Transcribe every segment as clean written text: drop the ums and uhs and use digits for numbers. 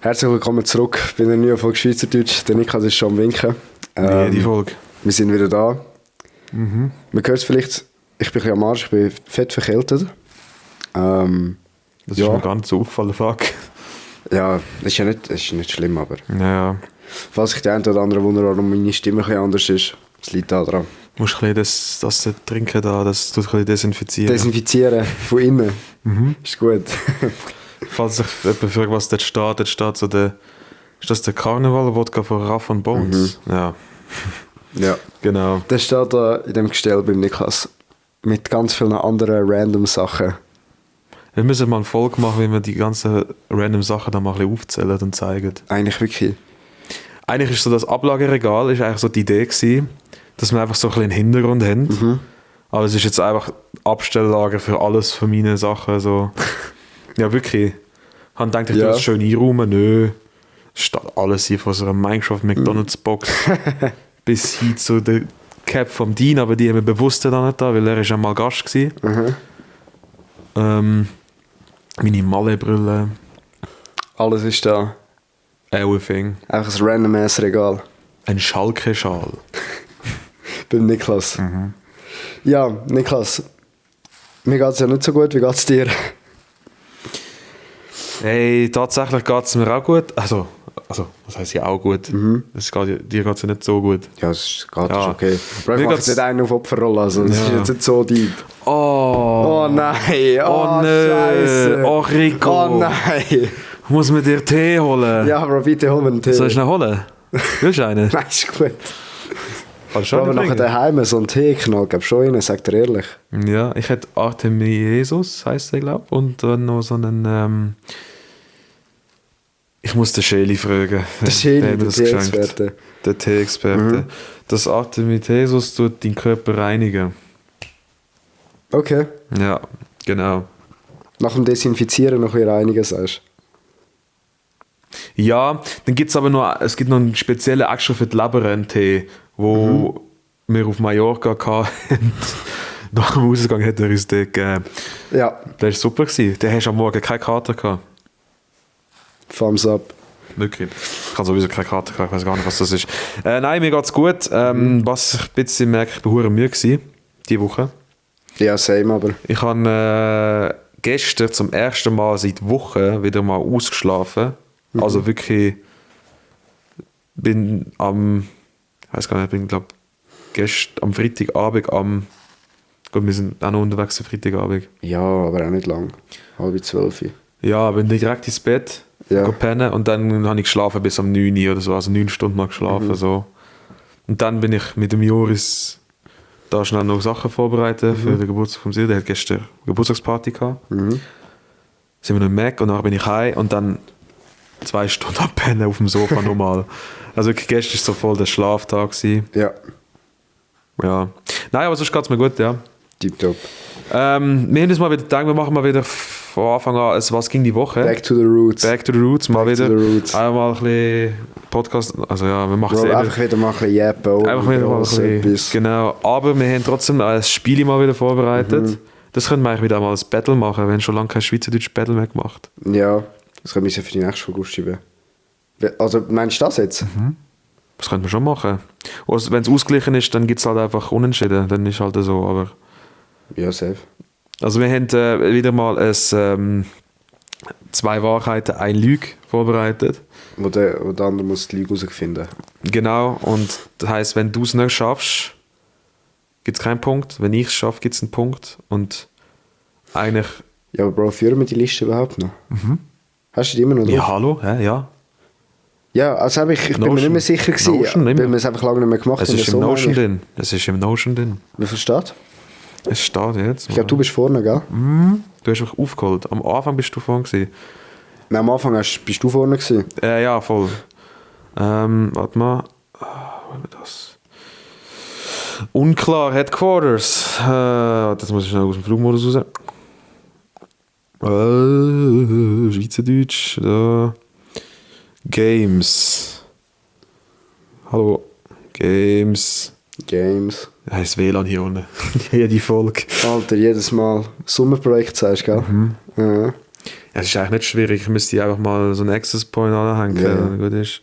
Herzlich willkommen zurück bei der neuen Folge Schweizerdeutsch. Der Nick ist schon am Winken. Die Folge. Wir sind wieder da. Man hört es vielleicht, ich bin ein bisschen am Arsch, ich bin fett verkältet. Das ist mir gar nicht so aufgefallen, fuck. Ja, das ist nicht schlimm, aber... Ja. Falls sich der eine oder andere wundert, warum meine Stimme ein bisschen anders ist, das liegt da dran. Du musst ein bisschen das Trinken da, das tut ein bisschen desinfizieren. Desinfizieren, von innen. Ist gut. Falls sich jemand fragt, was dort steht so der... Ist das der Karneval-Wodka von Raff und Bones? Ja. Ja. Genau. Der steht da in dem Gestell beim Niklas. Mit ganz vielen anderen random Sachen. Wir müssen mal eine Folge machen, wie wir die ganzen random Sachen dann mal ein bisschen aufzählen und zeigen. Eigentlich wirklich. Eigentlich ist so das Ablageregal ist eigentlich so die Idee gewesen, dass wir einfach so ein bisschen einen Hintergrund haben. Aber es ist jetzt einfach Abstelllager für alles von meinen Sachen. So. Ja, wirklich. Ich habe gedacht, ich tue das schön einräumen. Nö. Es steht alles hier von so einer Minecraft-McDonalds-Box bis hin zu der Cap vom Dean, aber die haben wir bewusst dann nicht da, weil er ist einmal Gast war. Meine Malle-Brille. Alles ist da. Everything. Einfach ein random-ass Regal. Ein Schalke-Schal. Beim Niklas. Ja, Niklas. Mir geht es ja nicht so gut. Wie geht es dir? Hey, tatsächlich geht es mir auch gut. Also, was heisst ja auch gut? Dir geht es ja nicht so gut. Ja, es geht okay. Aber ich mache jetzt nicht einen auf Opferrolle. Also, das ist jetzt nicht so deep. Oh nein. Oh nö. Scheiße. Oh Rico. Oh nein. Muss mir dir Tee holen? Ja, Bro, bitte hol mir einen Tee. Soll ich ihn holen? Willst du einen? Nein, ist gut. Kannst du Aber schon nachher daheim so einen Tee knallt, gab schon rein, sagt er ehrlich. Ja, ich hätte Artemiesus, heisst der, glaube ich. Und dann noch so einen... Ich muss den Schäli fragen. Der Schäli, der Tee-Experte. Der Tee-Experte. Das Artemiesus tut deinen Körper reinigen. Okay. Ja, genau. Nach dem Desinfizieren noch ein bisschen reinigen, sagst du? Ja, dann gibt es aber es gibt noch einen speziellen extra für die Leber einen Tee, wo wir auf Mallorca hatten. Nach dem Ausgang hat er uns den gegeben. Ja. Der war super gewesen. Der hast am Morgen keine Kater gehabt. Thumbs up. Wirklich. Ich habe sowieso keine Karte gehabt, ich weiß gar nicht, was das ist. Nein, mir geht's gut. Was ich ein bisschen merke, ich war verdammt müde gewesen, diese Woche. Ja, same, aber. Ich habe gestern zum ersten Mal seit Wochen wieder mal ausgeschlafen. Also wirklich bin am, ich weiß gar nicht, bin glaube gestern am Freitagabend gut, wir sind auch noch unterwegs am Freitagabend. Ja, aber auch nicht lang. 11:30. Ja, bin direkt ins Bett. Ja. Pennen und dann habe ich geschlafen bis um 9 Uhr oder so, also 9 Stunden mal geschlafen. So. Und dann bin ich mit dem Joris da schnell noch Sachen vorbereitet für den Geburtstag vom Sil. Der hat gestern eine Geburtstagsparty gehabt. Sind wir noch im Mac und dann bin ich heim und dann 2 Stunden abpennen auf dem Sofa normal. Also gestern war so voll der Schlaftag gewesen. Ja. Ja. Nein, aber sonst geht es mir gut, ja. Tipptopp. Wir haben uns mal wieder gedacht, wir machen mal wieder von Anfang an was ging die Woche. Back to the roots. Back to the roots, mal Back wieder. to the roots. Einmal ein bisschen Podcast, also ja, wir machen es Einfach wieder mal ein bisschen jappen. einfach wieder mal ein bisschen, genau. Aber wir haben trotzdem ein Spiel mal wieder vorbereitet. Das können wir eigentlich wieder mal als Battle machen, wir haben schon lange kein schweizerdeutsches Battle mehr gemacht. Ja, das können wir für die nächste Folge aufschreiben. Also, meinst du das jetzt? Das könnten wir schon machen. Also, wenn es ausgeglichen ist, dann gibt es halt einfach Unentschieden, dann ist halt so, aber... Ja, safe. Also wir haben wieder mal ein 2 Wahrheiten, 1 Lüge vorbereitet. Wo der andere muss die Lüge herausfinden. Genau, und das heisst, wenn du es nicht schaffst, gibt es keinen Punkt. Wenn ich es schaffe, gibt es einen Punkt. Und eigentlich... Ja, aber Bro, führen wir die Liste überhaupt noch? Hast du die immer noch drauf? Ja, hallo? Ja. Ja, also ich bin mir nicht mehr sicher gewesen, Notion, weil wir es einfach lange nicht mehr gemacht Es haben. ist im Notion drin. Es ist im Notion drin. Wie viel steht? Es steht jetzt. Ich glaube, du bist vorne, gell? Du hast mich aufgeholt. Am Anfang bist du vorne gewesen. Nein, am Anfang bist du vorne gewesen. Ja, voll. Warte mal. Wo haben wir das? Unklar, Headquarters. Das muss ich schnell aus dem Flugmodus raus. Schweizerdeutsch. Games. Hallo. Games. Heißt WLAN hier unten. Jede Folge. Alter, jedes Mal Sommerprojekt sagst du, gell? Ja. Es ist eigentlich nicht schwierig, ich müsste einfach mal so einen Access Point anhängen, Ja. gut ist.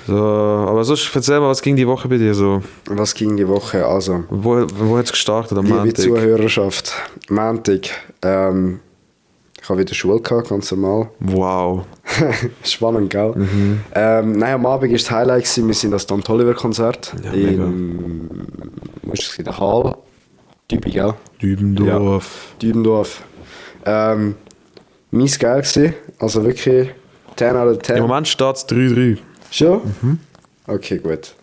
So, aber sonst erzähl mal, was ging die Woche bei dir so? Was ging die Woche? Also, Wo hat es gestartet am liebe Montag? Zuhörerschaft, Montag, ich habe wieder Schule gehabt, ganz normal. Wow. Spannend, gell? Nein, am Abend war das Highlight, gewesen. Wir sind das Don Toliver Konzert Ja, mega. in, wo ist es, der Hall, Dübi, gell? Dübendorf. Dübendorf. Mies geil gewesen, also wirklich 10 out of 10. Im Moment steht es 3-3. Schon? Okay, gut.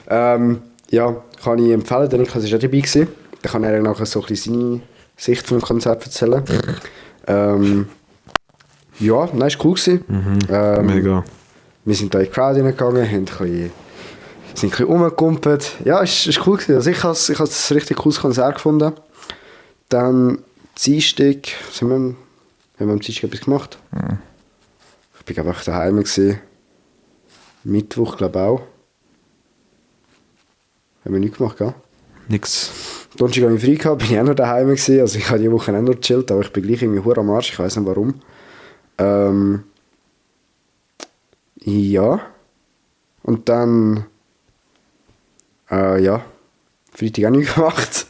Ja, kann ich empfehlen, der Niklas war auch dabei gewesen. Da kann er nachher so ein bisschen seine Sicht vom Konzert erzählen. Ja, nein, ist cool gewesen. Mega. Wir sind da in die Crowd reingegangen, haben sind ein bisschen rumgekumpelt. Ja, ist cool gewesen. Also ich habe es ein richtig cooles Konzert gefunden. Dann Dienstag, haben wir am Dienstag etwas gemacht? Ich bin glaube ich daheim gewesen. Mittwoch glaube ich auch. Haben wir nichts gemacht, gell? Nix. Donnerstag habe ich frei gehabt, bin ich auch noch daheim gewesen. Also ich habe die Woche auch noch gechillt, aber ich bin gleich irgendwie hure am Arsch, ich weiß nicht warum. Ja. Und dann ja, Freitag auch nichts gemacht.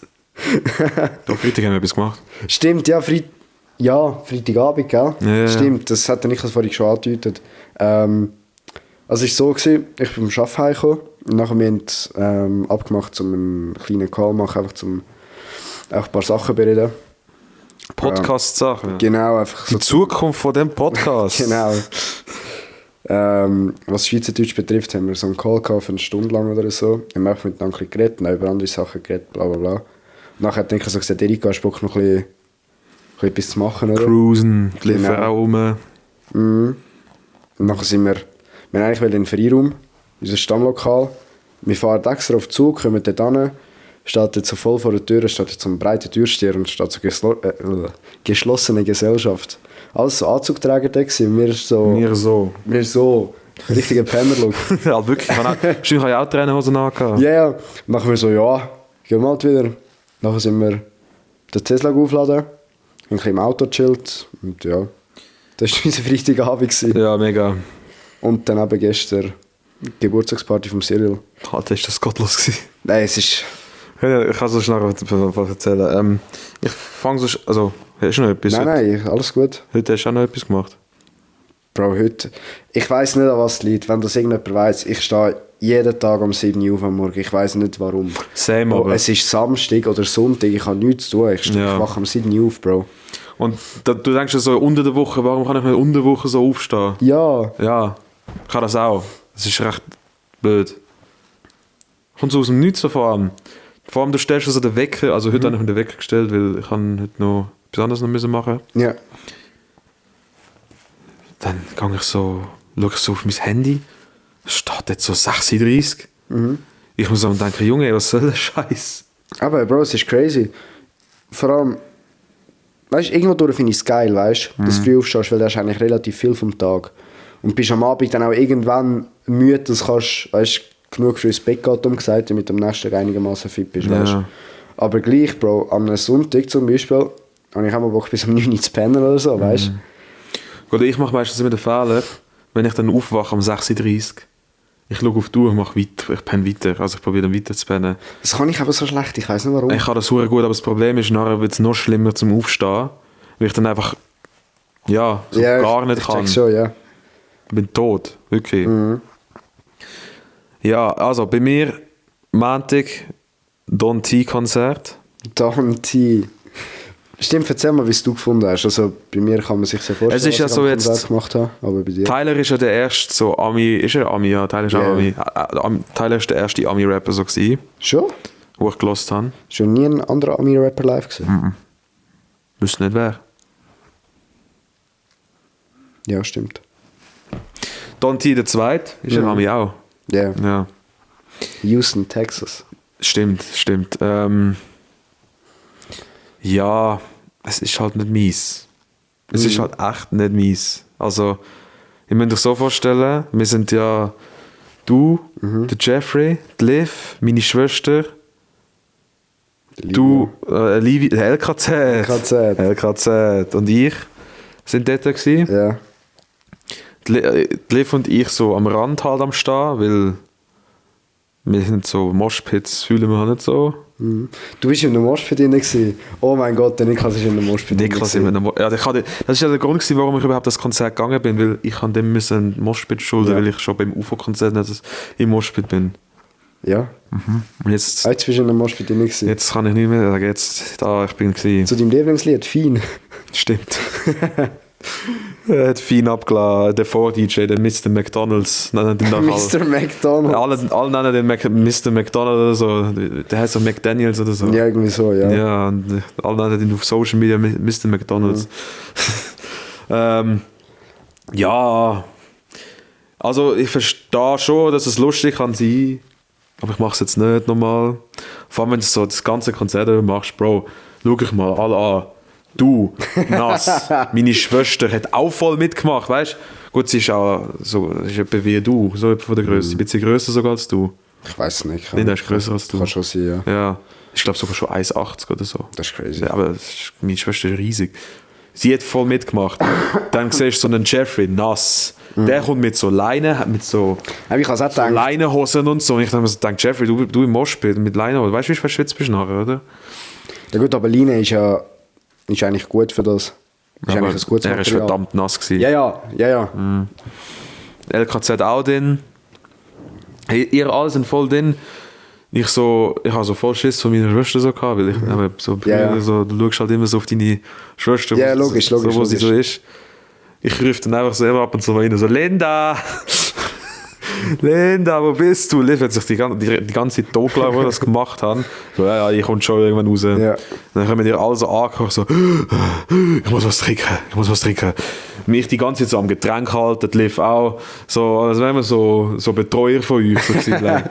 Am Freitag haben wir etwas gemacht. Stimmt, ja, Freitagabend, gell? Ja. Stimmt, das hat der Niklas vorhin schon angedeutet. Also es war so, gewesen, ich bin vom Arbeiten heimgekommen und nachher wir haben abgemacht, um einen kleinen Call zu machen, einfach zum auch ein paar Sachen bereden. Podcast-Sachen. Genau, einfach Die so. Zukunft von dem Podcast. Genau. Was Schweizerdeutsch betrifft, haben wir so einen Call gehabt für eine Stunde lang oder so. Wir haben einfach miteinander geredet und auch über andere Sachen geredet, bla bla bla. Und nachher hat Niklas so gesagt, Erika, hast du Bock noch ein bisschen etwas zu machen, oder? Cruisen, die Genau. Liefer auch rum. Und nachher sind wir eigentlich in den Freiraum, unser Stammlokal. Wir fahren extra auf den Zug, kommen dort hin, steht jetzt so voll vor der Tür, steht jetzt so ein breiter Türsteher und steht so geschlossene Gesellschaft. Alles so Anzugträger da gewesen. Mir so. Wir so, richtiger Penner-Look. Ja, wirklich. Wahrscheinlich habe ich auch Trainerhosen angehabt. Ja, ja. Und nachher wir so, ja, gehen wir halt wieder. Nachher sind wir den Tesla aufgeladen, haben ein bisschen im Auto gechillt und ja, das war unser Freitagabend gewesen. Ja, mega. Und dann eben gestern die Geburtstagsparty vom Cyril. Alter, ist das gottlos gewesen. Nein, es ist... Ich kann so schnell was erzählen. Ich fange so... Also, hast du noch etwas? Nein, alles gut. Heute hast du auch noch etwas gemacht. Bro, heute... Ich weiss nicht, an was es liegt. Wenn das irgendjemand weiss, ich stehe jeden Tag um 7 Uhr am Morgen. Ich weiss nicht, warum. Same, Bro, aber. es ist Samstag oder Sonntag, ich habe nichts zu tun. Ich Ja. wache um 7 Uhr auf, Bro. Und du denkst dir so, unter der Woche, warum kann ich nicht unter der Woche so aufstehen? Ja. Ja, ich kann das auch. Das ist recht blöd. Kommt so aus dem Nichts vor allem. Vor allem, du stellst so den Wecker, also heute habe ich mir den Wecker gestellt, weil ich habe heute noch etwas anderes noch müssen machen. Ja. Dann schaue ich so auf mein Handy, es steht jetzt so 6:30 Uhr. Ich muss dann denken, Junge, was soll der Scheiß? Aber Bro, es ist crazy. Vor allem, weißt du, irgendwo durch finde ich es geil, weißt du, dass du früh aufstehst, weil du hast eigentlich relativ viel vom Tag. Und bist am Abend dann auch irgendwann müde, dass kannst, weißt, genug für ins Bett gehen, umgesagt, damit du am nächsten Tag einigermaßen fit bist, Ja. weißt. Aber gleich, Bro, an einem Sonntag zum Beispiel, habe ich auch mal Bock bis um 9 Uhr zu pennen oder so, weißt. Gut, ich mache meistens immer den Fehler, wenn ich dann aufwache um 6:30 Uhr, ich schaue auf die Uhr und mache weiter, ich penne weiter, also ich probiere dann weiter zu pennen. Das kann ich aber so schlecht, ich weiß nicht warum. Ich kann das super gut, aber das Problem ist, nachher wird es noch schlimmer zum Aufstehen, weil ich dann einfach, ja, so gar nicht ich kann. check schon, ja. Ich bin tot, wirklich. Ja, also bei mir Montag Don T-Konzert. Don T. Stimmt, erzähl mal, wie es du gefunden hast. Also bei mir kann man sich sehr vorstellen, Es ist ja was ich so am jetzt- Konzert gemacht habe, aber bei dir. Tyler ist ja der erste so Ami, ist er Ami? Ja, Tyler ist auch Ja. Ami. Tyler ist der erste Ami-Rapper so gewesen, Schon? wo ich gelost habe. Schon nie ein anderer Ami-Rapper live gesehen? Wüsste nicht wer. Ja, stimmt. Don T, der Zweite, ist er Ami auch. Ja. Ja, Houston, Texas. stimmt. Ja, es ist halt nicht mies. Es ist halt echt nicht mies. Also, ihr müsst euch so vorstellen, wir sind ja du, der Jeffrey, die Liv, meine Schwester, du, Livi, der LKZ. LKZ. LKZ und ich. sind dort gewesen. Ja. Die Liv und ich so am Rand halt am Stehen, weil wir sind so Moshpits, fühlen wir halt nicht so. Mhm. Du bist in einem Moshpit drin gewesen. Oh mein Gott, der Niklas ist in einem Moshpit drin Niklas gewesen. das ist ja der Grund gewesen, warum ich überhaupt das Konzert gegangen bin, weil ich an dem müssen einen Moshpit schulden, Ja. weil ich schon beim UFO-Konzert nicht im Moshpit bin. Ja. Und jetzt Jetzt bist du in einem Moshpit drin gewesen. Jetzt kann ich nicht mehr sagen, jetzt da, ich bin gewesen. Zu deinem Lieblingslied, Fein. Stimmt. Er hat fein abgeladen, der Vor-DJ, der Mr. McDonalds, nennen den nachher. Mr. McDonald. Alle nennen den Mr. McDonald oder so, der heißt so McDaniels oder so. Ja, irgendwie so, ja. Ja, und alle nennen den auf Social Media Mr. McDonalds. Ja, also ich verstehe schon, dass es lustig kann sein, aber ich mache es jetzt nicht normal. Vor allem, wenn du so das ganze Konzert machst, Bro, schau ich mal alle an. Du, Nass, meine Schwester hat auch voll mitgemacht, weißt du? Gut, sie ist auch so, ist etwa wie du, so etwa von der Größe, ein bisschen grösser sogar als du. Ich weiß nicht. Nein, der ist grösser als du. Kann schon sein, ja. Ja, ich glaube sogar schon 1,80 oder so. Das ist crazy. Ja, aber meine Schwester ist riesig. Sie hat voll mitgemacht. Dann siehst du so einen Jeffrey, Nass. Der kommt mit so Leinen, mit so Aber ich kann es auch denken. Leinenhosen und so. Und ich habe mir so gedacht, Jeffrey, du im Moshpit mit Leinenhosen. Weißt du, wie verschwitzt bist du nachher, oder? Ja gut, aber Leine ist eigentlich gut für das. Ist Aber eigentlich ein gutes er war Material. verdammt nass gewesen. Ja. LKZ auch drin. Hey, ihr alle sind voll drin. Ich habe so voll Schiss von meiner Schwester so gehabt, weil ich so, Ja. so, du schaust halt immer so auf deine Schwester, Ja, logisch, so, wo sie logisch. so ist. Ich rufe dann einfach so immer ab und zu mal rein, so Linda! Linda, wo bist du? Liv hat sich die ganze Zeit totgelassen, wo wir das gemacht haben. So, ja, ich komme schon irgendwann raus. Ja. Dann haben wir dir alle so angekocht, so, ich muss was trinken. Mich die ganze Zeit so am Getränk halten, die Liv auch. So, als wären wir so Betreuer von euch. So gewesen, like.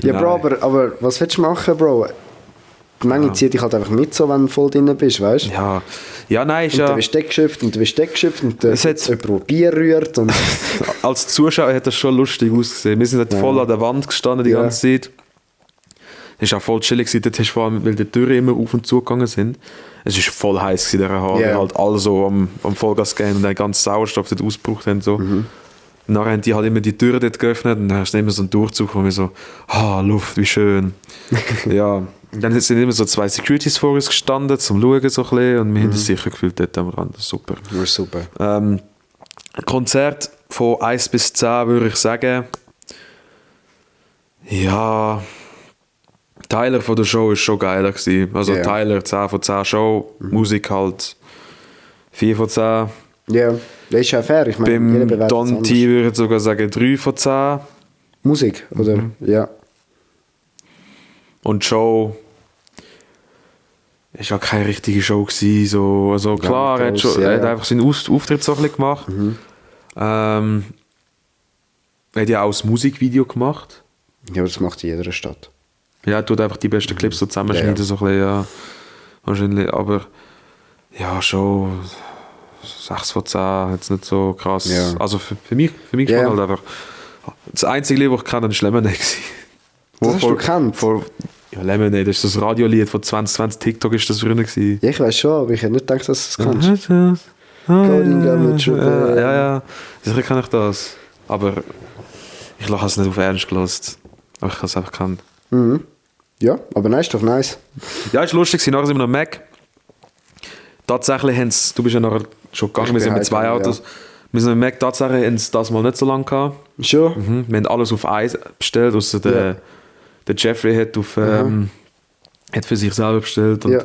Ja, Nein. Bro, aber was willst du machen, Bro? Die Menge zieht dich halt einfach mit, so, wenn du voll drin bist, weißt du? Ja, nein, ist Und ja... der Besteck geschöpft und Es hat- jemand, der Bier rührt und... Als Zuschauer hat das schon lustig ausgesehen. Wir sind halt voll an der Wand gestanden die Ja. ganze Zeit. Es war auch voll chillig gewesen. Dort hast du vor allem, weil die Türen immer auf und zu gegangen sind. Es war voll heiß gewesen, in dieser Halle. Ja. Halt alle so am Vollgas gehen und den ganzen Sauerstoff dort ausgebraucht haben. So. Und nachher haben die halt immer die Türen dort geöffnet und dann hast du immer so einen Durchzug, wo wir so, Luft, wie schön. Ja. Und dann sind immer so 2 Securities vor uns gestanden, zum Schauen so ein bisschen. Und wir haben uns sicher gefühlt dort am Rand. Super. Ja, super. Konzert von 1 bis 10 würde ich sagen, ja, Tyler von der Show ist schon geiler gewesen. Also Ja. Tyler 10 von 10 Show, Musik halt 4 von 10. Ja, das ist ja fair. Ich meine, jeder Beim bewertet es Don anders. T würde ich sogar sagen 3 von 10. Musik, oder? Ja. Und die Show ist ja keine richtige Show gewesen. So. Also klar, er hat, gross, schon, ja, er hat ja. einfach seinen Auftritt so ein bisschen gemacht. Er hat ja auch das Musikvideo gemacht. Ja, das macht in jeder Stadt. Ja, er tut einfach die besten Clips so zusammenschneiden, Ja, ja. so ein bisschen, ja. Wahrscheinlich, aber ja, schon 6 von 10, jetzt nicht so krass. Ja. Also für mich Ja. halt einfach. Das einzige Lied, das ich kenne, ist Lemonade. Das hast du gekannt? Ja, Lemonade, das ist das Radiolied von 2020, TikTok ist das früher gewesen. Ja, ich weiß schon, aber ich hätte nicht gedacht, dass du es kannst. Ja, sicher kann ich das. Aber ich habe es nicht auf Ernst gelassen. Aber ich habe es einfach gekannt. Ja, aber nein, ist doch nice. Ja, ist lustig, nachher sind wir noch am Mac. Tatsächlich haben sie, du bist ja nachher schon gegangen, Ich wir sind bin mit 2 heimgegangen, Autos. Wir sind am Mac, tatsächlich haben sie das mal nicht so lange gehabt. Schon? Wir haben alles auf Eis bestellt, außer der Jeffrey hat, hat für sich selber bestellt. Und Ja.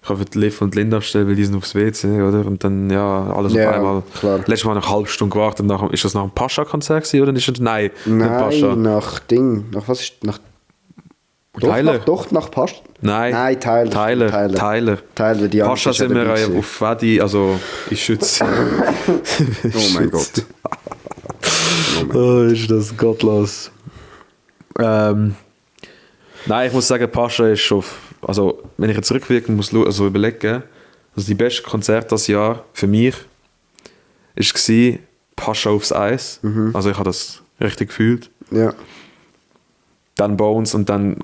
ich habe für die Liv und die Linda bestellt, weil die sind aufs WC, oder? Und dann, ja, alles Ja, auf einmal. klar. Letztes Mal noch eine halbe Stunde gewartet. Nach, ist das nach einem Pascha-Konzert gewesen, oder? Ist das, nein, nicht Pascha. Nein, nach Ding. Nach was ist. Nach. Tyler? Doch, nach Past. Nein, Nein, Tyler. Tyler, die Pascha andere sind wir dabei ja gewesen. auf Wedi, also ich schütze. Oh mein Gott. Oh, ist das gottlos. Nein, ich muss sagen, Pascha ist schon, also wenn ich jetzt rückwirkend muss also überlegen, also die beste Konzert das Jahr für mich war Pascha aufs Eis. Also ich habe das richtig gefühlt. Ja. Dann Bones und dann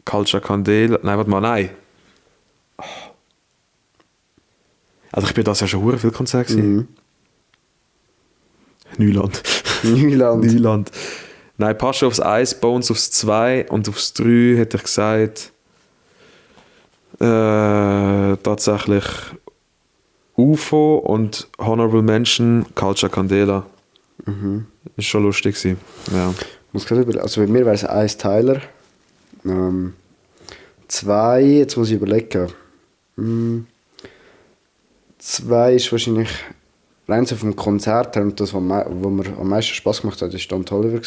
Culture Candela. Nein, warte mal, nein. Also ich bin das ja schon hure viel Konzert gewesen. Neuland. Neuland. Nein, Pascha aufs 1, Bones aufs 2 und aufs 3 hätte ich gesagt tatsächlich UFO und Honorable Mention Culture Candela. Ist schon lustig gewesen. Ja. Also bei mir wäre es 1 Tyler. 2, jetzt muss ich überlegen. 2 ist wahrscheinlich rein so vom Konzert her und das, was mir am meisten Spass gemacht hat, war Don Toliver.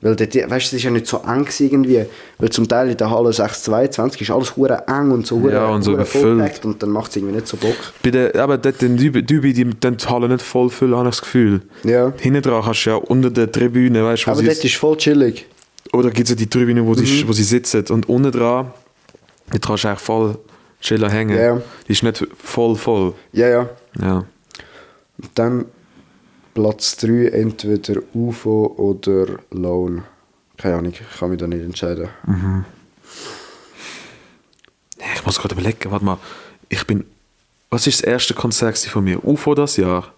Weil dort, weißt, es ist ja nicht so eng irgendwie, weil zum Teil in der Halle 622 ist alles hure eng und so Ja, und so überfüllt. Und dann macht es irgendwie nicht so Bock. Aber dort die Halle nicht voll voll, habe ich das Gefühl. Ja. Hinten dran hast du ja unter der Tribüne, weißt du, Aber dort ist voll chillig. Oder gibt es ja die Tribüne, wo sie sitzen und unten dran, dort kannst du eigentlich voll chillen hängen. Ja. Die ist nicht voll. Ja. Ja. Und dann Platz 3 entweder UFO oder Lone. Keine Ahnung, ich kann mich da nicht entscheiden. Ich muss gerade überlegen, warte mal. Was ist das erste Konzert von mir? UFO das Jahr?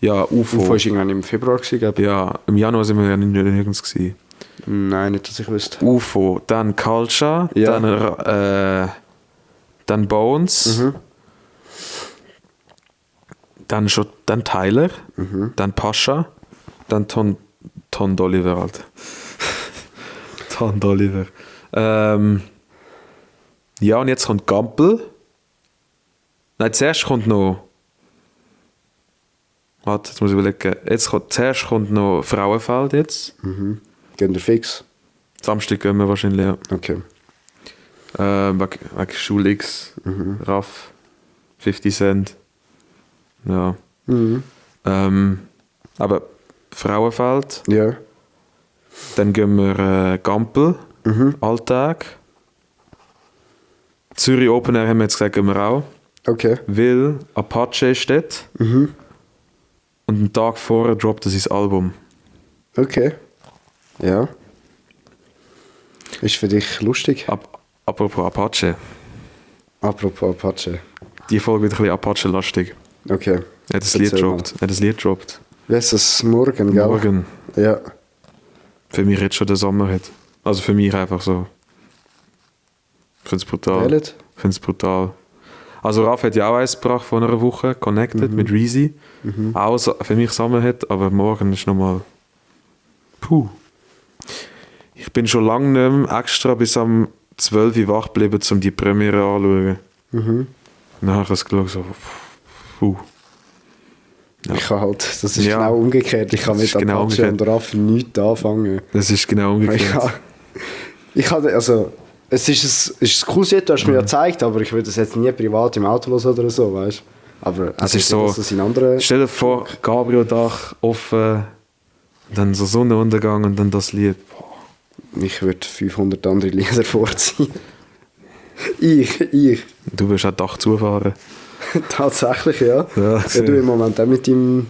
Ja, UFO. UFO war irgendwann im Februar, glaube ich. Ja, im Januar sind wir ja nirgends gewesen. Nein, nicht, dass ich wüsste. UFO, dann Culture, Ja. dann Bones, dann Tyler, dann Pascha, dann Ton Dolliver, Alter. Ton Dolliver. Ja, und jetzt kommt Gampel. Nein, zuerst kommt noch. Warte, jetzt muss ich überlegen. Zuerst kommt noch Frauenfeld jetzt. Gehen wir fix? Samstag gehen wir wahrscheinlich, ja. Okay. Wegen Schul X, Raff, 50 Cent. Ja. Aber Frauenfeld, Ja. dann gehen wir Gampel, Alltag. Zürich Open Air haben wir jetzt gesagt, gehen wir auch. Okay. Weil Apache ist dort. Und einen Tag vorher droppt er sein Album. Okay. Ja. Ist für dich lustig? Apropos Apache. Apropos Apache. Die Folge wird ein bisschen Apache-lastig. Okay. Er hat das Lied gedroppt. Wie heißt das? Morgen, gell? Morgen. Ja. Für mich jetzt schon der Sommer hat. Also für mich einfach so. Ich finde es brutal. Also Raff hat ja auch eins gebracht vor einer Woche, Connected mit Reezy. Auch für mich Sommer hat, aber morgen ist nochmal... Puh. Ich bin schon lange nicht mehr extra bis am 12 Uhr wach geblieben, um die Premiere anzuschauen. Dann habe ich das geschaut, so... Puh. Ja. Ich kann halt, das ist genau umgekehrt. Ich kann mit genau Apache und Raff nichts anfangen. Das ist genau umgekehrt. Ich hatte, also, es ist ein cooles Lied, du hast mir ja gezeigt, aber ich würde das jetzt nie privat im Auto hören oder so, weißt du? Aber es ist so, stell dir vor, Gabriel-Dach offen, dann so Sonnenuntergang und dann das Lied. Boah. Ich würde 500 andere Lieder vorziehen. Ich. Du wirst auch Dach zufahren. Tatsächlich, ja. Ja, du im Moment auch mit deinem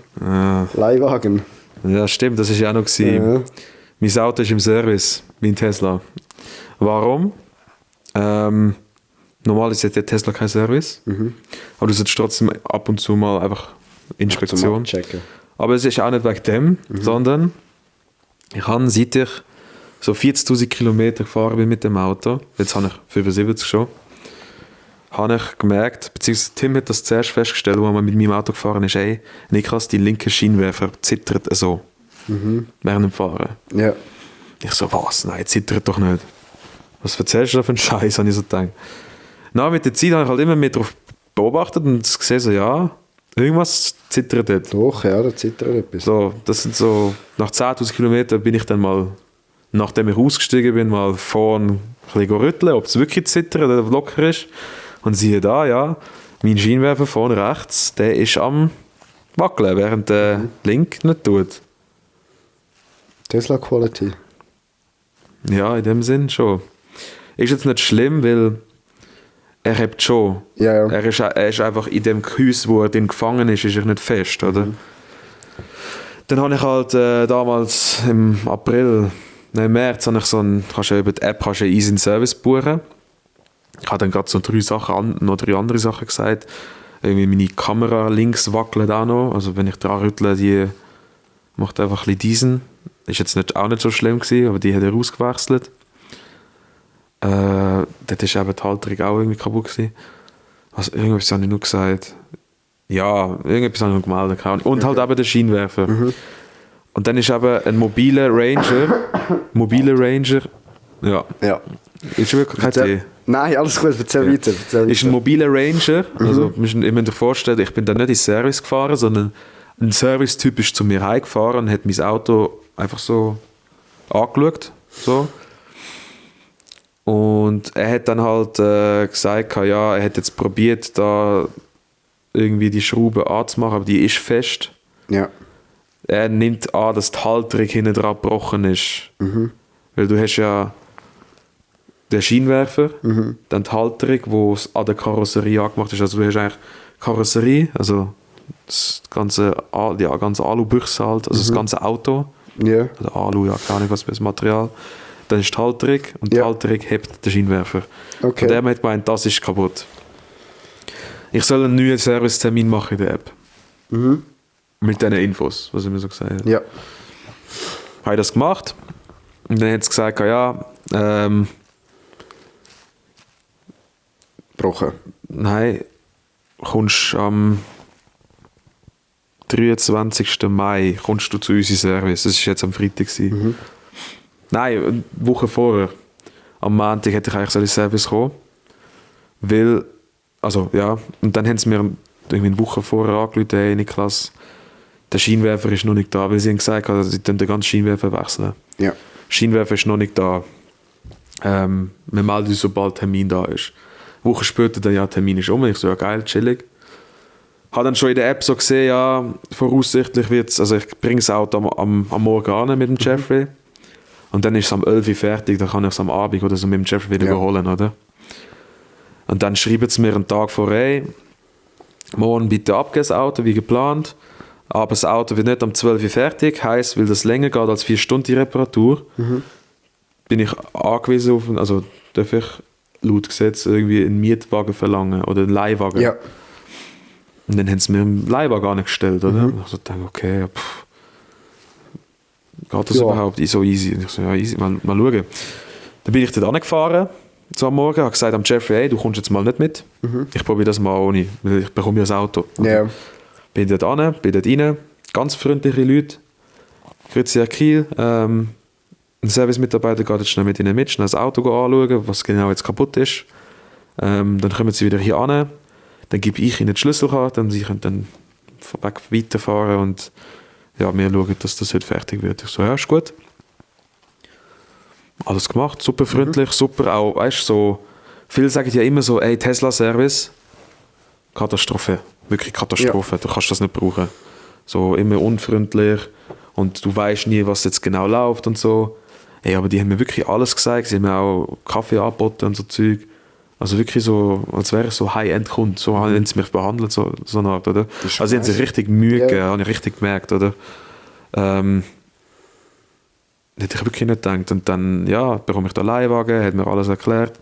Leihwagen. Ja, stimmt, das war ja auch noch. Ja. Mein Auto ist im Service, mein Tesla. Warum? Normalerweise hat der Tesla keinen Service. Aber du solltest trotzdem ab und zu mal einfach Inspektion checken. Aber es ist auch nicht wegen dem, sondern ich habe, seit ich so 40'000 Kilometer gefahren bin mit dem Auto, jetzt habe ich 75 schon, habe ich gemerkt, beziehungsweise Tim hat das zuerst festgestellt, als man mit meinem Auto gefahren ist, ey, Niklas, die linke Scheinwerfer zittert so während dem Fahren. Ja. Ich so, was? Nein, zittert doch nicht. Was erzählst du da für einen Scheiß, habe ich so gedacht. Na, mit der Zeit habe ich halt immer mehr darauf beobachtet und gesehen, so, ja, irgendwas zittert dort. Doch, ja, da zittert etwas. So, das sind so, nach 10'000 Kilometern bin ich dann mal, nachdem ich ausgestiegen bin, mal vorne ein bisschen rütteln, ob es wirklich zittert oder locker ist. Und siehe da, ja, mein Scheinwerfer vorne rechts, der ist am wackeln, während der link nicht tut. Tesla Quality. Ja, in dem Sinn schon. Ist jetzt nicht schlimm, weil er hebt schon. Ja. Er ist einfach in dem Gehäuse, wo er drin gefangen ist er nicht fest, oder? Dann habe ich halt damals im März, habe ich kannst du über die App easy in Service buchen. Ich habe dann gerade so 3 andere Sachen gesagt. Irgendwie meine Kamera links wackelt auch noch. Also wenn ich dran rüttle, die macht einfach ein bisschen diesen. Ist jetzt auch nicht so schlimm gewesen, aber die hat er ausgewechselt. Dort ist eben die Halterung auch irgendwie kaputt gewesen. Also irgendwas habe ich nur gesagt. Ja, irgendwas habe ich noch gemeldet. Und halt eben der Scheinwerfer. Und dann ist eben ein mobiler Ranger. Ja. Ist wirklich kein Tee. Nein, alles gut, erzähl weiter. Ist ein mobiler Ranger. Also, ihr müsst euch vorstellen, ich bin da nicht ins Service gefahren, sondern ein Service-Typ ist zu mir heimgefahren und hat mein Auto einfach so angeschaut. So. Und er hat dann halt gesagt, ja, er hat jetzt probiert, da irgendwie die Schraube anzumachen, aber die ist fest. Ja. Er nimmt an, dass die Halterung hinten dran gebrochen ist. Weil du hast ja den Scheinwerfer, dann die Halterung, die es an der Karosserie angemacht ist. Also du hast eigentlich Karosserie, also das ganze Alubüchse halt, also das ganze Auto. Ja. Oder Alu, ja, keine Ahnung, was für das Material. Dann ist die Halterung und die Halterung hebt den Scheinwerfer. Okay. Und der hat gemeint, das ist kaputt. Ich soll einen neuen Servicetermin machen in der App. Mit diesen Infos, was er mir so gesagt hat. Ja. Habe ich das gemacht. Und dann hat es gesagt, ja, Gebrochen. nein, kommst am 23. Mai kommst du zu unserem Service. Das war jetzt am Freitag. Nein, eine Woche vorher. Am Montag hätte ich eigentlich so in den Service kommen. Weil, also ja, und dann haben sie mir irgendwie eine Woche vorher angerufen, hey Niklas, der Scheinwerfer ist noch nicht da, weil sie haben gesagt, sie können den ganzen Scheinwerfer wechseln. Ja. Der Scheinwerfer ist noch nicht da. Wir melden uns, sobald Termin da ist. Eine Woche später, dann, ja, Termin ist um. Ich so, ja geil, chillig. Habe dann schon in der App so gesehen, ja, voraussichtlich wird es, also ich bringe das Auto am Morgen an mit dem Jeffrey. Und dann ist es am 11 Uhr fertig, dann kann ich es am Abend oder so mit dem Jeffrey wieder holen, oder? Und dann schreiben sie mir einen Tag vor, hey, morgen bitte abgeben das Auto, wie geplant. Aber das Auto wird nicht am 12 Uhr fertig, heisst, weil das länger geht als 4 Stunden die Reparatur, bin ich angewiesen auf, also darf ich laut Gesetz irgendwie einen Mietwagen verlangen oder einen Leihwagen. Ja. Und dann haben sie mir einen Leihwagen angestellt, oder? Und ich so dachte, okay, geht das überhaupt so easy? Und ich so, ja, easy, mal schauen. Dann bin ich dort angefahren, so am Morgen, habe gesagt am Jeffrey, hey, du kommst jetzt mal nicht mit. Ich probiere das mal ohne, weil ich bekomme ja das Auto. Ja. Bin dort rein, ganz freundliche Leute. Grüezi Herr Kiel, ein Service-Mitarbeiter geht jetzt schnell mit ihnen mit, schnell das Auto anschauen, was genau jetzt kaputt ist. Dann kommen sie wieder hier an, dann gebe ich ihnen die Schlüsselkarte und sie können dann weiterfahren und ja, wir schauen, dass das heute fertig wird. Ich so, ja, ist gut. Alles gemacht, super freundlich, super auch, weißt du, so, viele sagen ja immer so, ey, Tesla-Service, Katastrophe, wirklich Katastrophe, du kannst das nicht brauchen. So, immer unfreundlich und du weißt nie, was jetzt genau läuft und so. Ey, aber die haben mir wirklich alles gesagt, sie haben mir auch Kaffee angeboten und so Zeug. Also wirklich so, als wäre ich so High-End-Kunde, so haben sie mich behandelt, so eine Art, oder? Also sie haben sich richtig Mühe gegeben, habe ich richtig gemerkt, oder? Hätte ich wirklich nicht gedacht. Und dann, ja, bekomme ich da Leihwagen, hat mir alles erklärt.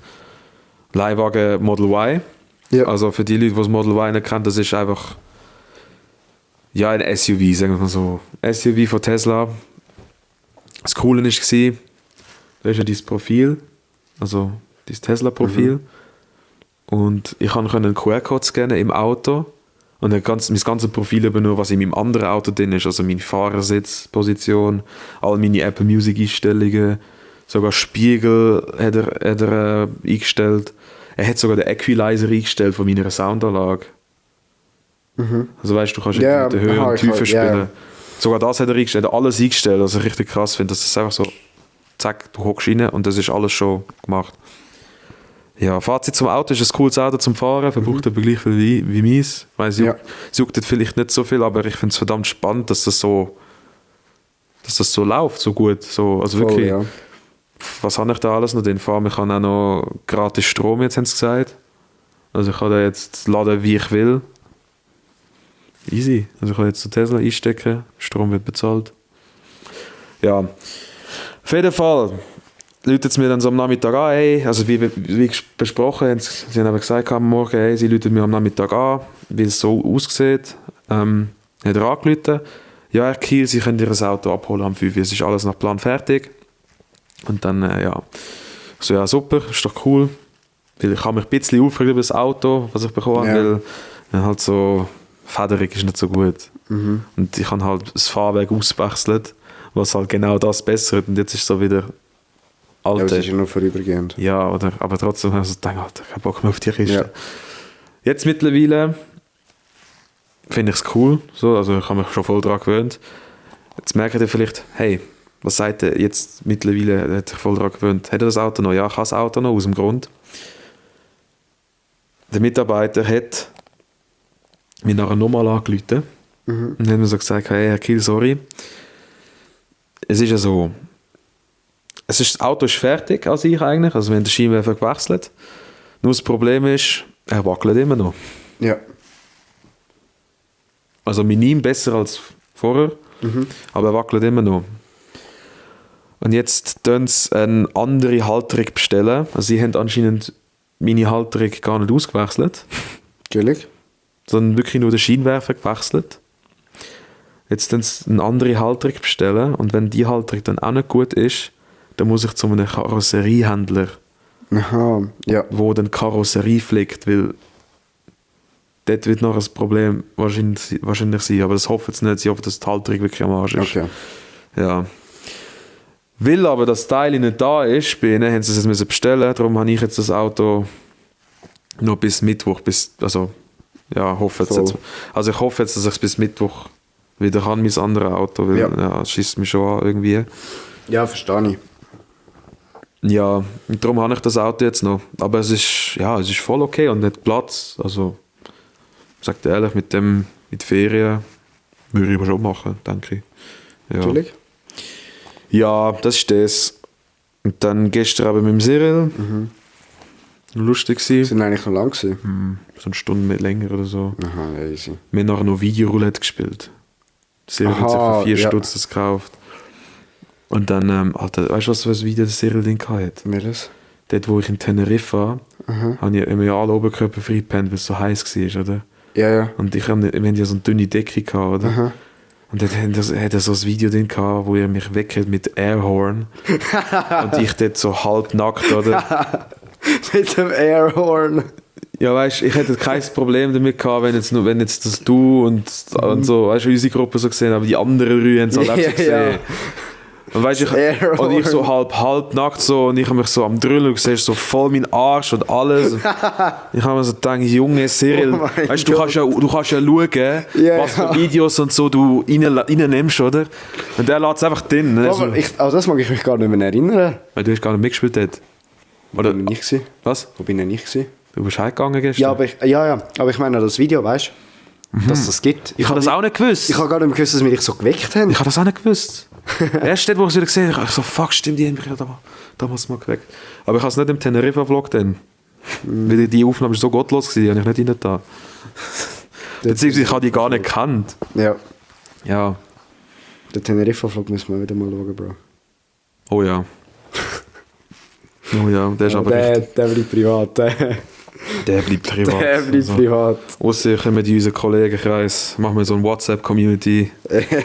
Leihwagen Model Y. Ja. Also für die Leute, die das Model Y nicht kennen, das ist einfach ja, ein SUV, sagen wir mal so. SUV von Tesla. Das Coole war, da ist ja dieses Profil, also dieses Tesla-Profil. Und ich konnte einen QR-Code scannen im Auto und mein ganzes Profil über nur, was in meinem anderen Auto drin ist, also meine Fahrersitzposition, all meine Apple Music Einstellungen, sogar Spiegel hat er eingestellt. Er hat sogar den Equalizer eingestellt von meiner Soundanlage. Also weißt du, kannst mit der Höhe und Tiefe spielen. Sogar das hat er eingestellt, alles eingestellt, was ich richtig krass finde, dass es einfach so, zack, du hockst rein und das ist alles schon gemacht. Ja, Fazit zum Auto, ist ein cooles Auto zum Fahren, verbraucht aber gleich viel wie meins. Es juckt vielleicht nicht so viel, aber ich finde es verdammt spannend, dass das so läuft, so gut. So, also voll, wirklich, ja. Was habe ich da alles noch drin? Ich kann auch noch gratis Strom, jetzt haben sie gesagt. Also ich kann da jetzt laden, wie ich will. Easy. Also ich kann jetzt zu Tesla einstecken, Strom wird bezahlt. Ja, auf jeden Fall. läutet es mir dann so am Nachmittag an, hey, also wie besprochen, sie haben aber gesagt am Morgen, hey, sie läutet mir am Nachmittag an, wie es so aussieht. Hat er angerufen, ja, Herr Kiel, Sie können Ihr Auto abholen am 5 Uhr, es ist alles nach Plan fertig. Und dann, ja, so, ja, super, ist doch cool. Weil ich habe mich ein bisschen aufgeregt über das Auto, was ich bekommen habe, weil halt so, Federung ist nicht so gut. Und ich habe halt das Fahrwerk ausgewechselt, was halt genau das bessert. Und jetzt ist so wieder alte. Ja, aber es ist ja nur vorübergehend. Ja, aber trotzdem habe ich so gedacht, Alter, ich habe Bock mehr auf die Kiste. Ja. Jetzt mittlerweile finde ich es cool, so, also ich habe mich schon voll daran gewöhnt. Jetzt merkt ihr vielleicht, hey, was sagt er jetzt mittlerweile, er hat sich voll daran gewöhnt. Hat er das Auto noch? Ja, ich habe das Auto noch, aus dem Grund. Der Mitarbeiter hat mir nachher nochmal angerufen und hat mir so gesagt, hey, Herr Kiel, sorry. Es ist ja so, das Auto ist fertig an sich eigentlich, also wir haben den Scheinwerfer gewechselt. Nur das Problem ist, er wackelt immer noch. Ja. Also minim besser als vorher, aber er wackelt immer noch. Und jetzt bestellen sie eine andere Halterung bestellen. Also sie haben anscheinend meine Halterung gar nicht ausgewechselt, Chillig. sondern wirklich nur den Scheinwerfer gewechselt. Jetzt dann eine andere Halterung bestellen und wenn die Halterung dann auch nicht gut ist, dann muss ich zu einem Karosseriehändler, Aha, ja. wo dann Karosserie pflegt, weil dort wird noch ein Problem wahrscheinlich sein, aber das hoffen sie nicht, sie hoffen, dass die Halterung wirklich am Arsch ist. Okay. Ja. Weil aber das Teil nicht da ist, bei ihnen haben sie es müssen bestellen, darum habe ich jetzt das Auto noch bis Mittwoch, also ja, hoffe jetzt, Voll. also ich hoffe jetzt, dass ich es bis Mittwoch wieder kann, mein anderes Auto, weil es schießt mich schon an irgendwie. Ja, verstehe ich. Ja, und darum habe ich das Auto jetzt noch. Aber es ist voll okay und hat Platz. Also, ich sage dir ehrlich, mit Ferien würde ich aber schon machen, denke ich. Ja. Chillig. Ja, das ist das. Und dann gestern aber mit dem Cyril. Lustig Sie gewesen. sind eigentlich noch lang gewesen. So eine Stunde mehr länger oder so. Aha, easy. Wir haben nachher noch Videoroulette gespielt. Cyril hat sich Aha, für 4 ja. Stutz das gekauft. Und dann, Alter, weißt du, was für ein Video der Cyril Ding hatte? Welches? Dort, wo ich in Teneriffa war, haben wir ja alle Oberkörper frei gepennt, weil es so heiß war, oder? Ja, ja. Und wir haben ja so eine dünne Decke gehabt, oder? Aha. Und dann hat er so ein Video drin gehabt, wo er mich weckt mit Airhorn. Und ich dort so halbnackt, oder? Mit dem Airhorn. Ja, weißt du, ich hätte kein Problem damit gehabt, wenn jetzt das du und so, weißt du, unsere Gruppe so gesehen, aber die anderen 3 haben es halt auch so gesehen. Ja. Und weißt du, und ich so halb nackt so und ich habe mich so am Drüllen und siehst so voll meinen Arsch und alles. Und ich habe mir so gedacht, Junge Cyril, Oh mein weißt du, du kannst ja schauen, Ja, was für Videos und so du reinnimmst, oder? Und der lässt es einfach drin. Ne? Aber also das mag ich mich gar nicht mehr erinnern. Weil du hast gar nicht mitgespielt dort. Oder? Wo bin ich gewesen? Was? Wo bin ich nicht gewesen? Du bist heimgegangen gestern? Ja, aber ich meine das Video, weißt du? Dass das gibt. Ich habe das auch nicht gewusst. Ich habe gar nicht mehr gewusst, dass wir dich so geweckt haben. Ich habe das auch nicht gewusst. Erst dort, wo ich es wieder gesehen habe, ich so, fuck, stimmt, die haben mich ja damals mal geweckt. Aber ich habe es nicht im Teneriffa-Vlog dann. Weil die Aufnahme war so gottlos, die habe ich nicht rein da. Beziehungsweise ich habe die gar nicht gekannt. Ja. Ja. Den Teneriffa-Vlog müssen wir wieder mal schauen, Bro. Oh ja. Oh ja, der ist aber der richtig. bleibt privat. Der bleibt privat. Der bleibt privat. Ausser kommen in unseren Kollegenkreis, machen wir so eine WhatsApp-Community.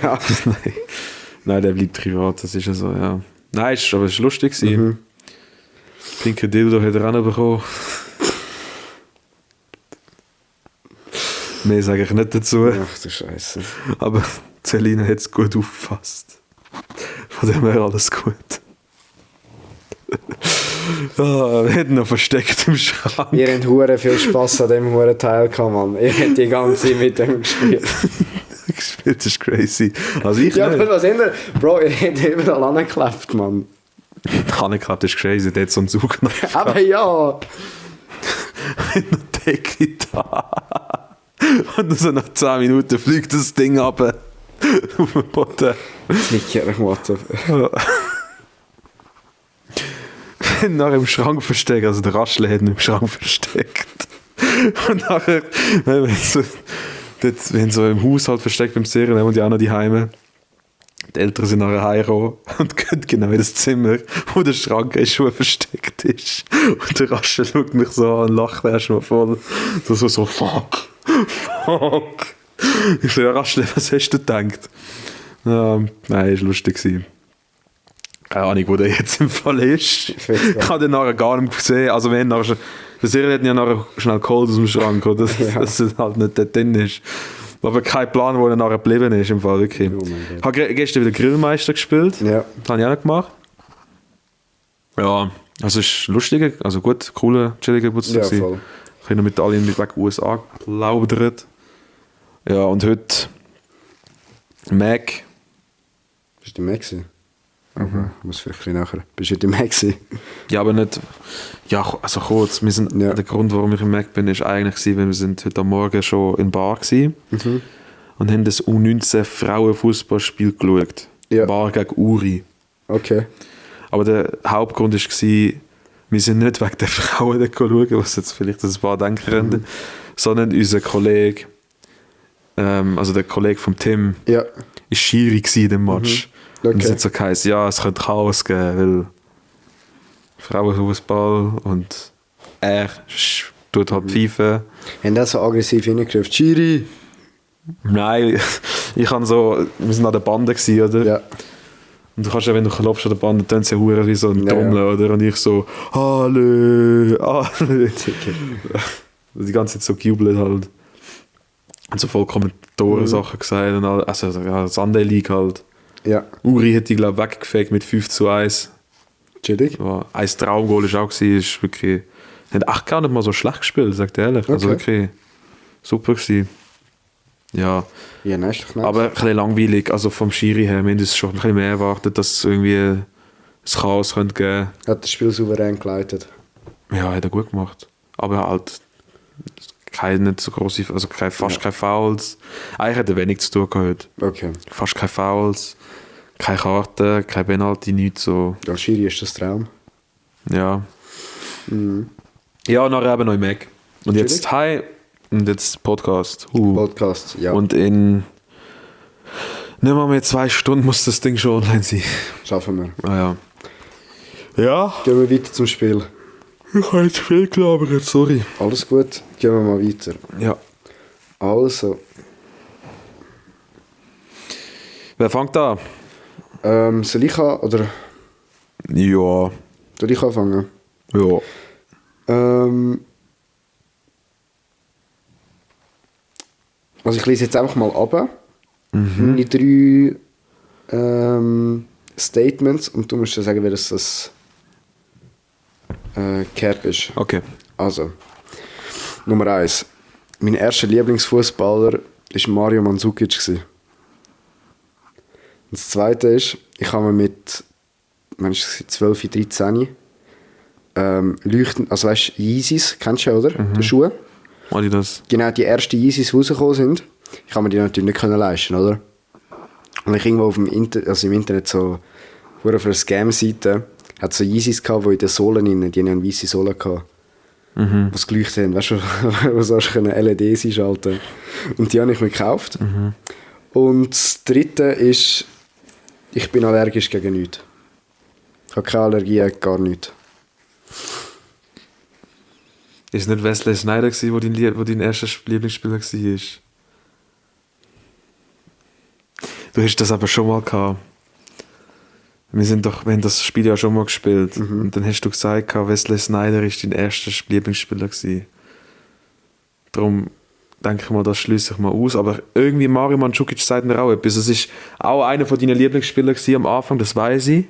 Ja. Nein, der bleibt privat, das ist ja so, ja. Nein, aber es war lustig. Pinke Dildo hat er auch noch bekommen. Mehr sage ich nicht dazu. Ach du Scheiße. Aber Celina hat es gut aufgefasst. Von dem her alles gut. Wir hätten noch versteckt im Schrank. Ihr habt hure viel Spass an dem hure Teil gehabt, Mann. Ihr habt die ganze Zeit mit dem gespielt. Gespielt, das ist crazy. Also ich Ja, nicht. aber was ändert? Bro, ihr habt überall angeklebt, Mann. Hanneklapp, das ist crazy, der hat so einen Zugknopf. Aber ja. Mit einer Decke da. Und so nach 10 Minuten fliegt das Ding ab. Auf den Boden. Nicht WhatsApp. Nachher im Schrank versteckt, also der Raschel hat ihn im Schrank versteckt. Und nachher, wenn so im Haushalt versteckt beim Serien, und die auch noch die Heime, Die Eltern sind nachher heimgekommen und gehen genau in das Zimmer, wo der Schrank in Schuhe versteckt ist. Und der Rasche schaut mich so an und lacht erstmal voll. So, fuck. Ich so, ja Raschel, was hast du gedacht? Ja, nein, ist lustig gewesen. Keine Ahnung, wo der jetzt im Fall ist. Ich habe den nachher gar nicht gesehen. Also wir haben nachher, der Serie hat ja nachher schnell geholt aus dem Schrank, oder? Dass er halt nicht dort drin ist. Aber kein Plan, wo er nachher geblieben ist im Fall. Okay. Oh Ich habe gestern wieder Grillmeister gespielt. Ja. Das habe ich auch noch gemacht. Ja, also es ist lustig, also gut, cooler, chilliger Geburtstag. Ja, voll. Ich habe noch mit allen weg USA geplaudert. Ja, und heute Mac. Bist du im Mac gewesen? Okay, muss vielleicht ein bisschen nachher. Bist du heute im Mac gewesen? Ja, aber nicht. Ja, also kurz. Wir sind, Ja. Der Grund, warum ich im Mac bin, ist eigentlich gewesen, weil wir sind heute am Morgen schon in Bar gewesen und haben das U19 Frauenfußballspiel geschaut. Ja. Bar gegen Uri. Okay. Aber der Hauptgrund war, wir sind nicht wegen der Frauen dort schauen, was jetzt vielleicht ein paar denken könnten, sondern unser Kollege, also der Kollege vom Tim, Ja. ist Schiri in dem Match. Okay. Und es hat so geheißen, ja, es könnte Chaos geben, weil Frauenfußball und er tut halt pfeifen. Haben das so aggressiv hineingegriffen? Chiri! Nein, ich habe so, wir sind an der Bande gewesen, oder? Ja. Und du kannst ja, wenn du klopfst an der Bande, dann sie ja wie so ein Ja, Trommel, ja. oder? Und ich so, Hallo, Hallo. Die ganze Zeit so gejubelt halt. Und so voll Kommentatoren-Sachen gesagt. Und all, also ja, Sunday League halt. Ja. Uri hat die, glaube ich, weggefegt mit 5:1. Chillig. Ja, ein Traumgoal ist auch gewesen, ist wirklich, hat echt gar nicht mal so schlecht gespielt, sagt er ehrlich. Also Okay. wirklich super gewesen. Ja, Ja, nein, ist doch nice. aber ein bisschen langweilig, also vom Schiri her, wir haben uns schon ein bisschen mehr erwartet, dass es irgendwie ein Chaos könnte geben. Hat das Spiel souverän geleitet. Ja, hat er gut gemacht. Aber halt keine nicht so große, also fast keine Fouls. Eigentlich hat er wenig zu tun gehabt. Okay. Fast keine Fouls, keine Karten, kein Penalty, nichts so. Ja, Schiri ist das Traum. Ja. Ja, nachher eben noch im Mac. Und jetzt hi und jetzt Podcast. Podcast, ja. Und in nicht mal mehr 2 Stunden muss das Ding schon online sein. Schaffen wir. Ah ja. Ja, Gehen wir weiter zum Spiel. ich habe jetzt viel gelabert, sorry. Alles gut, gehen wir mal weiter. Ja. Also, Wer fängt an? soll ich oder Ja. soll ich anfangen? Ja. Also ich lese jetzt einfach mal ab. Meine 3 Statements und du musst dann sagen, wer das Cap ist. Okay. Also, Nummer 1. Mein erster Lieblingsfußballer war Mario Mandzukic gewesen. Und das zweite ist, ich habe mir mit 12, 13 leuchten, also weißt du, Yeezys, kennst du ja, oder? Die Schuhe. Adidas. Genau, die ersten Yeezys, die rausgekommen sind. Ich habe mir die natürlich nicht können leisten, oder? Und ich irgendwo auf dem im Internet so, auf einer Scam-Seite, hat so Yeezys gehabt, die in den Sohlen rein, die haben eine weisse Sohle gehabt. Was geleuchtet haben, weißt du, wo du LEDs einschalten. Und die habe ich mir gekauft. Und das dritte ist, ich bin allergisch gegen nichts. Ich habe keine Allergie, gar nichts. Ist es nicht Wesley Sneijder gewesen, wo dein erster Lieblingsspieler war? Du hast das aber schon mal gehabt. Wir haben das Spiel ja schon mal gespielt. Und dann hast du gesagt, Wesley Sneijder war dein erster Lieblingsspieler gewesen. Darum denke ich mal, das schließe ich mal aus. Aber irgendwie Mario Mandzukic sagt mir auch etwas. Es war auch einer von deinen Lieblingsspielern gewesen am Anfang, das weiß ich.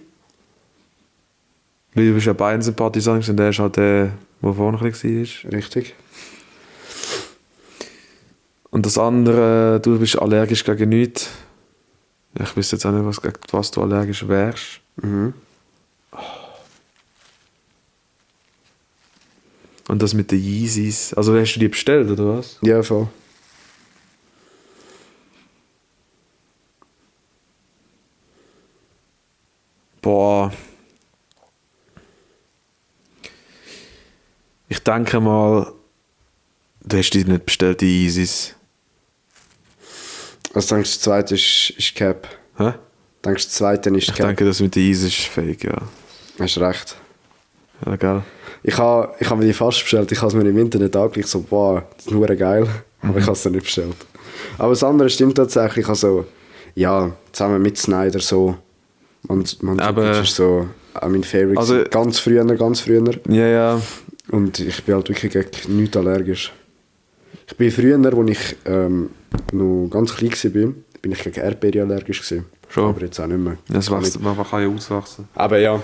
Weil du bist ja beiden Sympathisant und der ist halt der, der vorne ein bisschen war. Richtig. Und das andere, du bist allergisch gegen nichts. Ich wüsste jetzt auch nicht, gegen was du allergisch wärst. Und das mit den Yeezys. Also hast du die bestellt, oder was? Ja, voll. Boah. Ich denke mal, du hast die nicht bestellt, die Yeezys. Also denkst du, das zweite ist Cap? Hä? Denkst du, das zweite ist Ich denke, das mit der Eis ist fake, ja. Hast recht. Ja, gell? Ich habe mir die fast bestellt. Ich habe es mir im Internet angeschaut, so, wow, das ist nur geil. Aber ich habe es dann nicht bestellt. Aber das andere stimmt tatsächlich. Also, ja, zusammen mit Snyder so. Aber- ist so auch mein Favorite. Also- Ganz früher. Ja, ja. Und ich bin halt wirklich gegen nichts allergisch. Ich bin früher, als ich noch ganz klein war, bin ich gegen Erdbeere allergisch gewesen. Schon. Aber jetzt auch nicht mehr. Man kann ja auswachsen. Aber ja.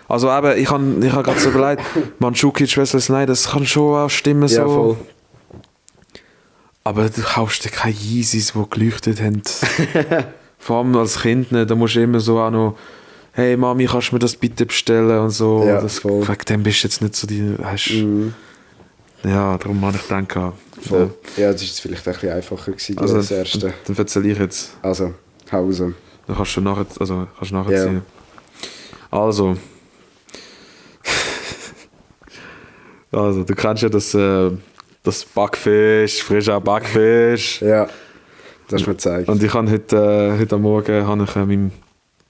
Also eben, ich hab gerade so überlegt, Mandzukic, Wesley Sneijder, das kann schon auch stimmen so. Ja, voll. Aber du kaufst dir keine Yeezys, die geleuchtet haben. Vor allem als Kind nicht, da musst du immer so auch noch, hey Mami, kannst du mir das bitte bestellen und so. Ja, das, voll. wegen dem bist du jetzt nicht so die, ja, darum habe ich gedacht. Voll. Ja, das war vielleicht ein bisschen einfacher gewesen, Also, das erste. dann erzähle ich jetzt. Also, Hause. Dann kannst du nachziehen. Also. Also, du kennst ja das Backfisch, frischer Backfisch. Ja, das hast du mir gezeigt. Und ich habe heute am Morgen meinem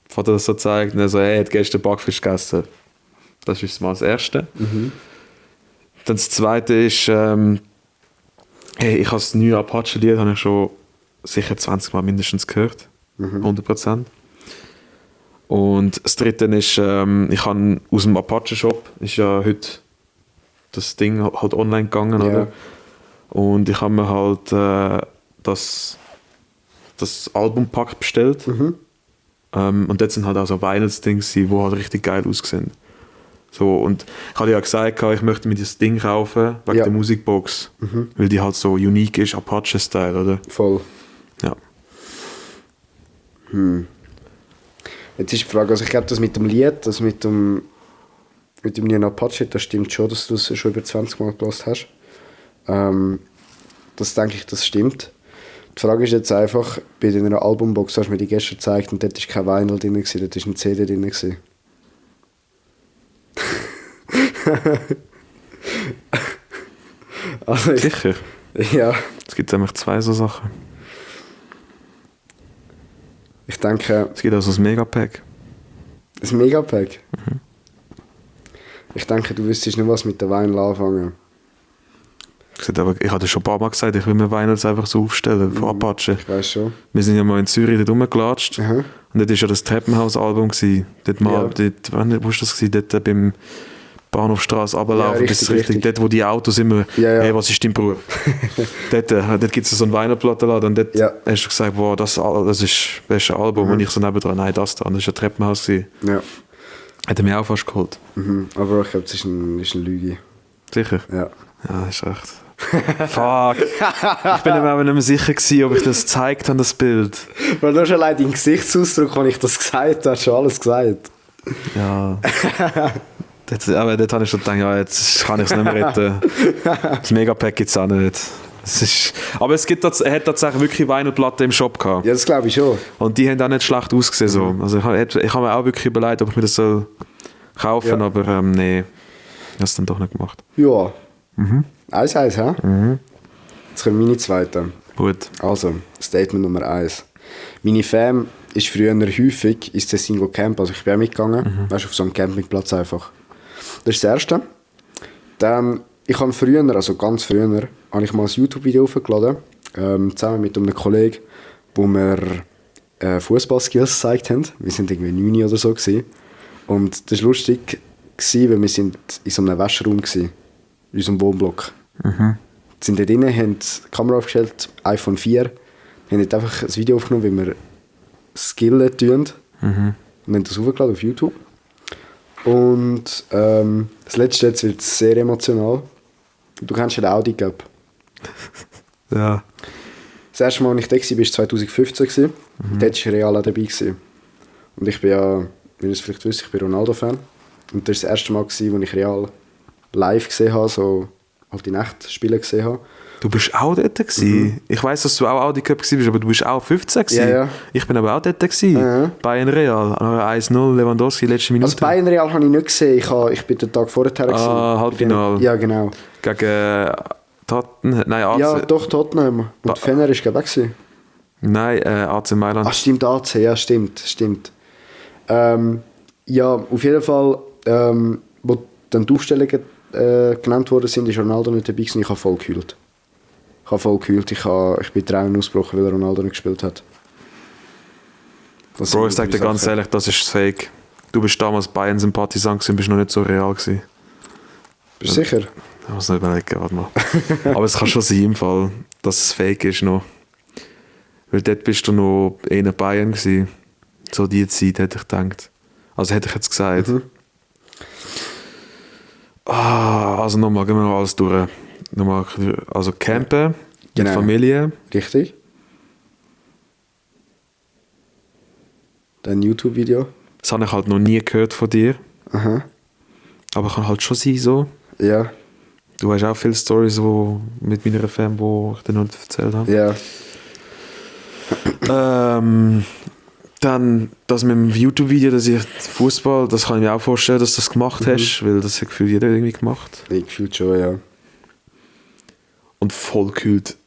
Vater das so gezeigt und er so, hey, er hat gestern Backfisch gegessen. Das ist mal das Erste. Dann das Zweite ist, hey, ich habe das neue Apache-Lied habe ich schon sicher 20 Mal mindestens gehört. 100%. Und das Dritte ist, ich habe aus dem Apache-Shop, ist ja heute das Ding halt online gegangen, Ja. oder? Und ich habe mir halt das Albumpack bestellt. Und dort sind halt auch so Weihnachts-Dings, die halt richtig geil aussehen. So, und ich hatte ja gesagt, ich möchte mir das Ding kaufen, wegen Ja. der Musikbox. Weil die halt so unique ist, Apache-Style, oder? Voll. Ja. Jetzt ist die Frage, also ich glaube, das mit dem Lied, das mit dem neuen Apache, das stimmt schon, dass du es schon über 20 Mal gehört hast. Das denke ich, das stimmt. Die Frage ist jetzt einfach, bei deiner Albumbox, du hast mir die gestern gezeigt und dort war kein Vinyl drin, dort war eine CD drin. Also Sicher? ja, Es gibt nämlich zwei so Sachen. ich denke, Es gibt auch so ein Megapack. ein Megapack. Ich denke, du wüsstest nicht, was mit der Vinyl anfangen. Ich hatte schon ein paar Mal gesagt, ich will mir Vinyls einfach so aufstellen von Apache. Ich weiß schon. Wir sind ja mal in Zürich dort rumgelatscht. Aha. Und dort war ja das Treppenhaus-Album. Dort mal, Ja. wo war das? Dort beim Bahnhofstrasse runterlaufen, Ja, bis richtig. dort, wo die Autos immer, Ja, ja. hey, was ist dein Beruf? dort gibt es so einen Vinylplattenladen und dort Ja. hast du gesagt, wow, das ist das beste Album. Und ich so nebendran, nein, das da. Und das war ein Treppenhaus. Ja. Hat er mir auch fast geholt. Aber ich glaube, das ist eine Lüge. Sicher? Ja. Ja, ist recht. Fuck. Ich bin mir aber nicht mehr sicher gewesen, ob ich das gezeigt habe, das Bild. Weil du schon allein deinen Gesichtsausdruck, als ich das gesagt habe, schon alles gesagt. Ja. Aber dort habe ich schon gedacht, ja, jetzt kann ich es nicht mehr retten. Das Megapack gibt es auch nicht. Aber er hat tatsächlich wirklich Vinylplatten im Shop gehabt. Ja, das glaube ich schon. Und die haben auch nicht schlecht ausgesehen. So. Also ich habe mir auch wirklich überlegt, ob ich mir das soll kaufen Ja. aber nee, ich habe es dann doch nicht gemacht. Ja. 1-1, hä? Jetzt kommen meine zweite. Gut. Also, Statement Nummer 1. Meine Fam ist früher häufig ins Tessin Camp, also ich bin auch mitgegangen, weißt du, auf so einem Campingplatz einfach. Das ist das Erste. Dann, ich habe früher, also ganz früher, habe ich mal ein YouTube-Video hochgeladen, zusammen mit einem Kollegen, wo wir Fußballskills gezeigt haben. Wir sind irgendwie 9 oder so gewesen. Und das war lustig, weil wir sind in so einem Wäschraum waren, in unserem Wohnblock. Sind da drinnen, haben die Kamera aufgestellt, iPhone 4, haben dort einfach ein Video aufgenommen, wie wir skillen tun. Und haben das hochgeladen auf YouTube. Und das letzte jetzt wird sehr emotional. Du kennst ja den Audi Cup. Ja. Das erste Mal, als ich da war, war 2015. Dort war Real auch dabei. Und ich bin ja, wie ihr es vielleicht wisst, ich bin Ronaldo-Fan. Und das war das erste Mal, wo ich Real live gesehen habe, so halt in echt Spiele gesehen habe. Du bist auch dort gewesen. Ich weiss, dass du auch Audi Cup warst, aber du bist auch 15 gewesen. Ja, ja. Ich bin aber auch dort gewesen. Ja. Bayern Real. 1-0, Lewandowski, letzte Minute. Also Bayern Real habe ich nicht gesehen. Ich bin den Tag vorher gewesen. Halbfinale. Ja, genau. Gegen Tottenham. Nein, AC. Ja, doch, Tottenham. Und Fener war weg. Nein, AC Mailand. Ach, stimmt, AC, ja, stimmt. Ja, auf jeden Fall, wo dann die Aufstellungen genannt worden sind, ist Ronaldo nicht dabei gewesen. Ich habe voll geheult. Ich bin Tränen ausgebrochen, weil Ronaldo nicht gespielt hat. Bro, ich sag dir ganz ehrlich, das ist fake. Du bist damals Bayern-Sympathisant gewesen, bist noch nicht so real gewesen. Bist du sicher? Ich muss nicht überlegen, warte mal. Aber es kann schon sein im Fall, dass es fake ist noch. Weil dort bist du noch eher Bayern gewesen. So die Zeit, hätte ich gedacht. Also hätte ich jetzt gesagt. Also nochmal, gehen wir noch alles durch. Nochmal, also campen, mit Genau. Familie. Richtig. Dann YouTube-Video. Das habe ich halt noch nie gehört von dir. Aha. Aber kann halt schon sein so. Ja. Du hast auch viele Storys mit meiner Fam, die ich dir noch nicht erzählt habe. Ja. Dann das mit dem YouTube-Video, dass ich Fußball, das kann ich mir auch vorstellen, dass du das gemacht hast, weil das hat gefühlt jeder irgendwie gemacht. Ich gefühlt schon, ja. Und voll gekühlt.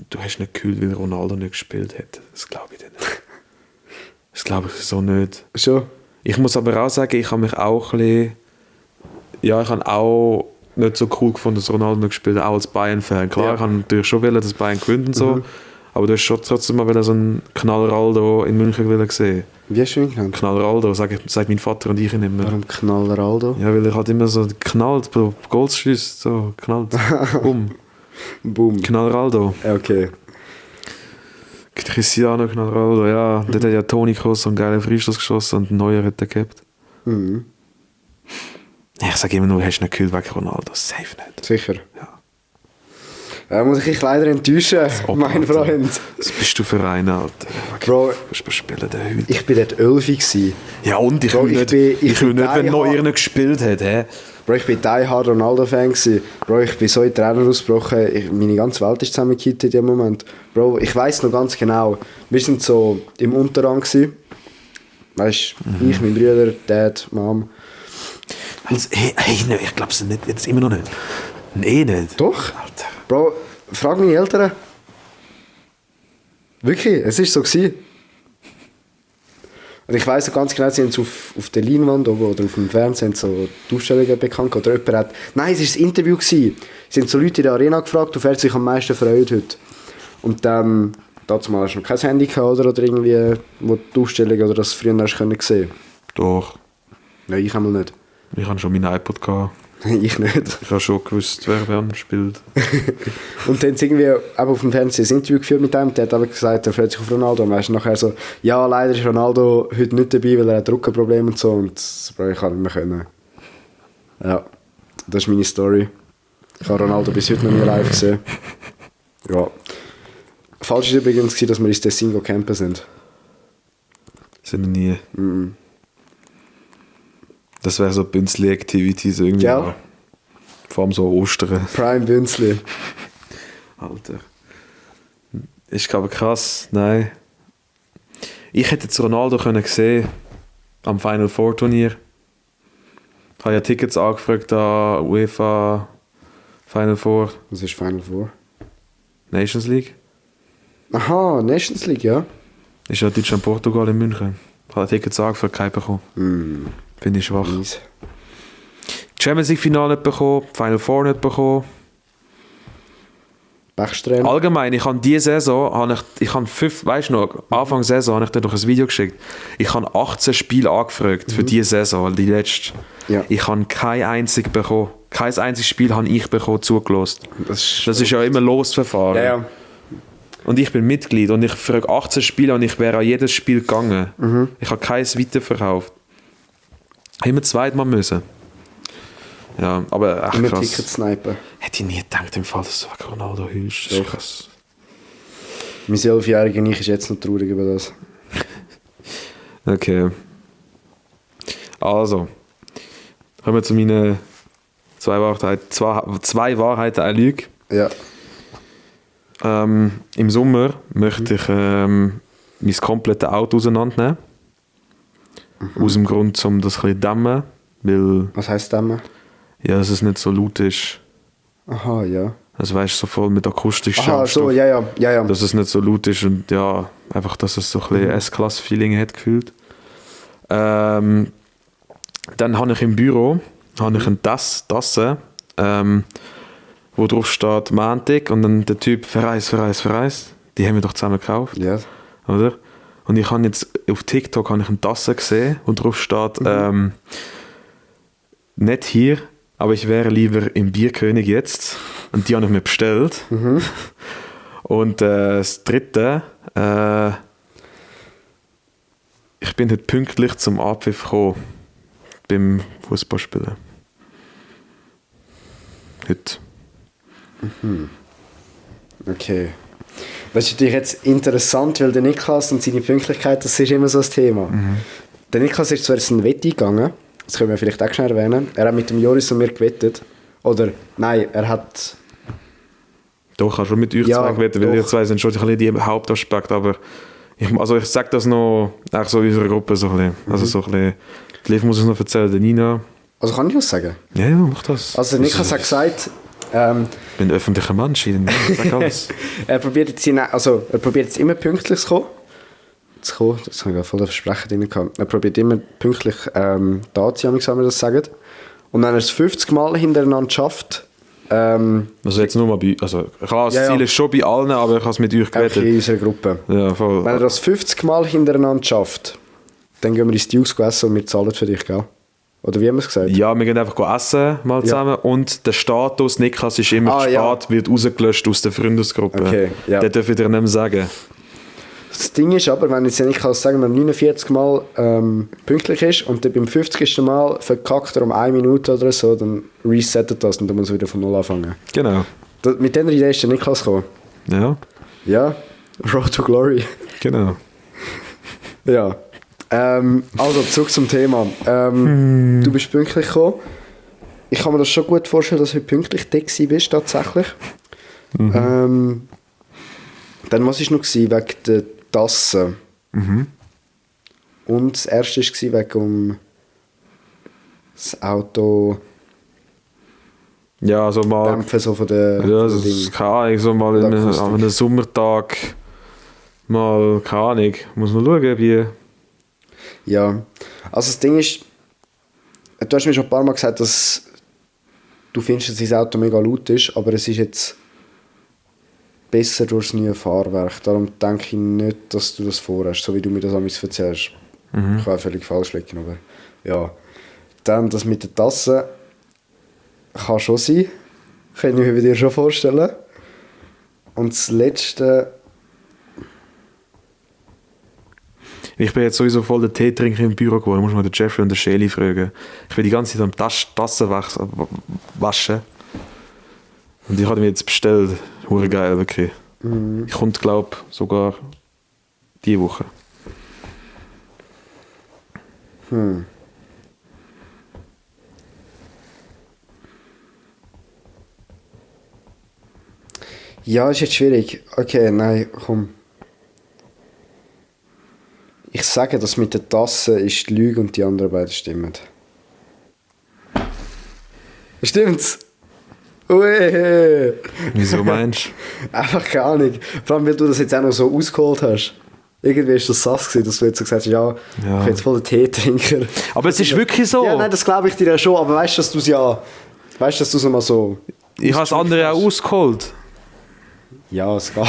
Du hast nicht gekühlt, weil Ronaldo nicht gespielt hat. Das glaube ich dir nicht. Das glaube ich so nicht. Schon? Ich muss aber auch sagen, ich habe mich auch ein bisschen... Ja, ich habe auch nicht so cool gefunden, dass Ronaldo nicht gespielt hat, auch als Bayern-Fan. Klar, Ja. ich habe natürlich schon wollen, dass Bayern gewinnt und so. Aber du hast schon trotzdem mal so einen Knallraldo in München gesehen. Wie hast du ihn genannt? Knallraldo, sagt mein Vater und ich ihn immer. Warum Knallraldo? Ja, weil er halt immer so knallt, Goals schießt, so knallt. Boom. Knallraldo. Ja, okay. Cristiano Knallraldo, ja. Dort hat ja Toni Kroos einen geilen Freistoß geschossen und Neuer hat er gehabt. Mhm. Ich sage immer nur, du hast nicht gekühlt wegen Ronaldo. Safe nicht. Sicher. Ja. Muss ich dich leider enttäuschen, mein Freund. Was bist du für ein Alter? Bro, Was spielen der heute? ich bin dort 11 gewesen. Ja und? Ich Bro, will nicht, ich bin wenn die noch Hard- ihr nicht gespielt hat. Hä? Bro, ich bin die Hard Ronaldo-Fan gewesen. Bro, ich bin so in Tränen ausgebrochen. Meine ganze Welt ist zusammengekippt in dem Moment. Bro, ich weiss noch ganz genau. Wir sind so im Unterrang gewesen. Weißt du, ich, mein Bruder, Dad, Mom. Also, nee, ich glaube es nicht. Jetzt immer noch nicht. Nee, nicht. Doch. Alter. Bro, frag meine Eltern. Wirklich, es war so gewesen. Und ich weiss noch ganz genau, sie haben es auf der Leinwand oben oder auf dem Fernsehen so die Ausstellungen bekannt oder jemand hat... Nein, es war das Interview gewesen. Sie haben so Leute in der Arena gefragt, auf wer sich am meisten freut heute. Und dann, dazu mal hast du noch kein Handy gehabt oder irgendwie, wo die Ausstellung oder das früher hast können sehen. Doch. Nein, ich einmal nicht. Ich hatte schon meinen iPod gehabt. Ich nicht. Ich habe schon gewusst, wer spielt. Und dann haben sie irgendwie eben auf dem Fernsehen ein Interview geführt mit ihm. Der hat aber gesagt, er freut sich auf Ronaldo. Und weißt du, nachher so, ja, leider ist Ronaldo heute nicht dabei, weil er hat Rückenprobleme und so. Und Bro, ich kann nicht mehr können. Ja, das ist meine Story. Ich habe Ronaldo bis heute noch nie live gesehen. Ja. Falsch war übrigens, dass wir ins Tessin campen sind. Sind noch nie. Das wäre so Bünzli-Activities irgendwie. Ja. Vor allem so Ostern. Prime Bünzli. Alter. Ist glaube ich krass. Nein. Ich hätte jetzt Ronaldo können sehen am Final Four Turnier. Ich habe ja Tickets angefragt an UEFA Final Four Was ist Final Four? Nations League. Aha, Nations League, ja. Ist ja Deutschland-Portugal in München. Ich habe Tickets angefragt, keinen bekommen. Bin ich schwach. Nice. Champions League Finale nicht bekommen, Final Four nicht bekommen. Bechsträhne. Allgemein, ich habe diese Saison, ich habe 5, weißt du noch, Anfang der Saison habe ich dir doch ein Video geschickt. Ich habe 18 Spiele angefragt für diese Saison, die letzte. Ja. Ich habe kein einziges bekommen. Kein einziges Spiel habe ich bekommen, zugelassen. Das ist ja immer Losverfahren. Ja. Und ich bin Mitglied und ich frage 18 Spiele und ich wäre an jedes Spiel gegangen. Ich habe keins weiterverkauft. Immer zweimal müssen. Ja, aber echt Immer krass. Tickets snipen. Hätte ich nie gedacht, im Fall, dass du wegen Ronaldo heulst. Das ist Doch. krass. Mein 11-jähriger Ich ist jetzt noch traurig über das. Okay. Also. Kommen wir zu meinen zwei Wahrheiten, eine Lüge. Ja. Im Sommer möchte ich mein komplettes Auto auseinandernehmen. Aus dem Grund, um das ein bisschen zu dämmen. Weil, Was heisst das? ja, dass es nicht so laut ist. Aha, ja. Also weißt du, so voll mit akustisch Aha, so, ja. dass es nicht so laut ist und ja, einfach, dass es so ein bisschen S-Class-Feeling hat gefühlt. Dann habe ich im Büro eine Tasse, wo drauf steht Montag und dann der Typ verreist. Die haben wir doch zusammen gekauft, Ja. oder? Und ich habe jetzt auf TikTok eine Tasse gesehen, wo drauf steht nicht hier, aber ich wäre lieber im Bierkönig jetzt. Und die habe ich mir bestellt. Und das dritte, ich bin heute pünktlich zum Abpfiff gekommen beim Fußballspielen. Heute. Okay. Das ist natürlich jetzt interessant, weil der Niklas und seine Pünktlichkeit, das ist immer so ein Thema. Der Niklas ist zuerst in Wette gegangen, das können wir vielleicht auch schnell erwähnen. Er hat mit dem Joris und mir gewettet. Oder, nein, er hat... Doch, ich habe schon mit euch zwei gewettet, weil ihr zwei sind schon ein bisschen die Hauptaspekte, aber ich sage das noch auch so in unserer Gruppe so ein bisschen. Also so ein bisschen, Liv muss es noch erzählen, der Nina. Also kann ich was sagen? Ja, mach das. Also Niklas hat gesagt... ich bin ein öffentlicher Mensch, ich sage alles. er probiert jetzt immer pünktlich zu kommen. Das habe ich ja voll das Versprechen drin gehabt. Er probiert immer pünktlich da zu sein, wie wir das sagen. Und wenn er es 50 Mal hintereinander schafft... also jetzt nur mal bei... Also klar, das Ziel ist schon bei allen, aber ich habe es mit euch gewettet. Okay, in unserer Gruppe. Ja, voll. Wenn er das 50 Mal hintereinander schafft, dann gehen wir ins Dukes essen und wir zahlen für dich, gell? Oder wie haben wir es gesagt? Ja, wir gehen einfach essen mal zusammen und der Status Niklas ist immer spät, wird rausgelöscht aus der Freundesgruppe. Okay, ja. Den darf ich dir nicht mehr sagen. Das Ding ist aber, wenn jetzt Niklas, sagen wir, 49 Mal pünktlich ist und dann beim 50. Mal verkackt er um 1 Minute oder so, dann resettet das und dann muss er wieder von Null anfangen. Genau. Mit dieser Idee ist der Niklas gekommen. Ja. Ja, Road to Glory. Genau. Ja. Also, zurück zum Thema. Du bist pünktlich gekommen. Ich kann mir das schon gut vorstellen, dass du pünktlich da bist, tatsächlich. Dann, was war noch wegen der Tasse? Und das erste war wegen das Auto... Ja, so mal... Dämpfen so von der... Ja, von das dem ist keine Ahnung, so mal Von der an Akustik. einem Sommertag mal, keine Ahnung, muss man schauen, wie... Ja, also das Ding ist, du hast mir schon ein paar Mal gesagt, dass du findest, dass dein Auto mega laut ist, aber es ist jetzt besser durch das neue Fahrwerk. Darum denke ich nicht, dass du das vorhast, so wie du mir das amigs erzählst. Ich kann auch völlig falsch liegen, aber ja. Dann das mit der Tasse kann schon sein. Kann ich mir bei dir schon vorstellen. Und das Letzte... Ich bin jetzt sowieso voll der Teetrinker im Büro geworden. Muss man den Jeffrey und den Shelly fragen. Ich bin die ganze Zeit am Tassen waschen. Und ich habe mir jetzt bestellt. Hure geil, wirklich. Ich komme, glaube sogar diese Woche. Ja, ist jetzt schwierig. Okay, nein, komm. Ich sage, das mit der Tasse ist die Lüge und die anderen beiden stimmen. Stimmt's? Ui. Wieso meinst du? Einfach keine Ahnung. Vor allem, weil du das jetzt auch noch so ausgeholt hast. Irgendwie ist das sass gewesen, dass du jetzt so gesagt hast, ja, ich bin jetzt voll der Teetrinker. Aber es ist wirklich so. Ja, nein, das glaube ich dir ja schon, aber weißt du, dass du es ja... Weißt du, dass du es mal so... Ich habe das andere auch ausgeholt. Ja, es geht.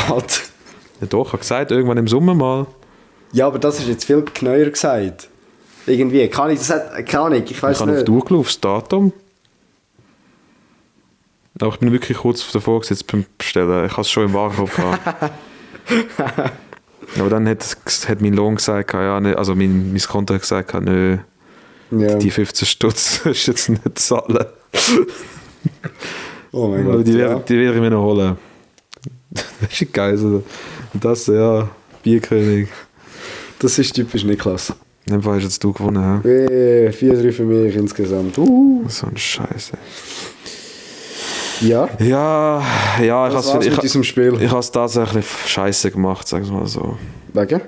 Ja doch, ich habe gesagt, irgendwann im Sommer mal. Ja, aber das ist jetzt viel genauer gesagt. Irgendwie. Kann ich das nicht? Keine Ahnung, ich weiß Ich habe auf nicht. die Uhr geschaut, auf das Datum. Aber ich bin wirklich kurz davor gesetzt beim Bestellen. Ich habe es schon im Warenkorb gehabt. Aber dann hat mein Lohn gesagt, ja, ne, also mein Konto hat gesagt, nö, Ja. die 15 Stutz ist jetzt nicht zahlen. Oh mein Aber Gott, die ja. werde ich mir noch holen. Das ist geil. So. Und das, ja, Bierkönig. Das ist typisch Niklas. In dem Fall hast jetzt du gewonnen. 4-3 für mich insgesamt. So ein Scheiße. Ja, Ja, ich das war's mit diesem Spiel. habe es tatsächlich scheiße gemacht, sagen wir mal so. Wegen?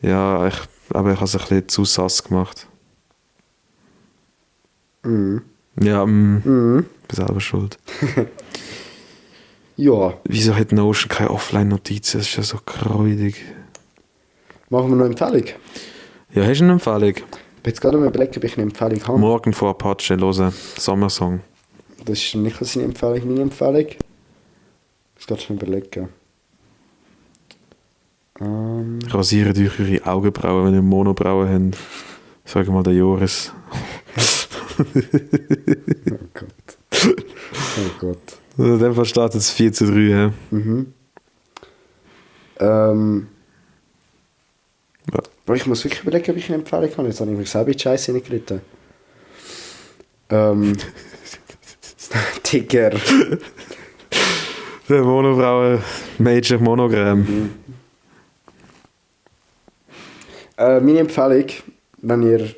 Ja, aber ich habe es ein bisschen zu sass gemacht. Ja, bin selber schuld. Ja, Wieso hat Notion keine Offline-Notizen? Das ist ja so kräudig. machen wir noch eine Empfehlung. Ja, hast du eine Empfehlung? Ich bin jetzt gerade mal überlegen, ob ich eine Empfehlung habe. Morgen von Apache hören. Sommersong. Das ist nicht seine Empfehlung, meine Empfehlung. Ich muss gerade schon überlegen. Rasiert euch eure Augenbrauen, wenn ihr Monobrauen habt. Frag mal den Joris. Oh Gott. Oh Gott. In dem Fall steht es 4:3. Ja. Ja. Aber ich muss wirklich überlegen, ob ich eine Empfehlung habe. Jetzt habe ich mich selber in die Scheiße hineingeritten. Tiger. Der Monobrauen Major Monogramm. Meine Empfehlung, wenn ihr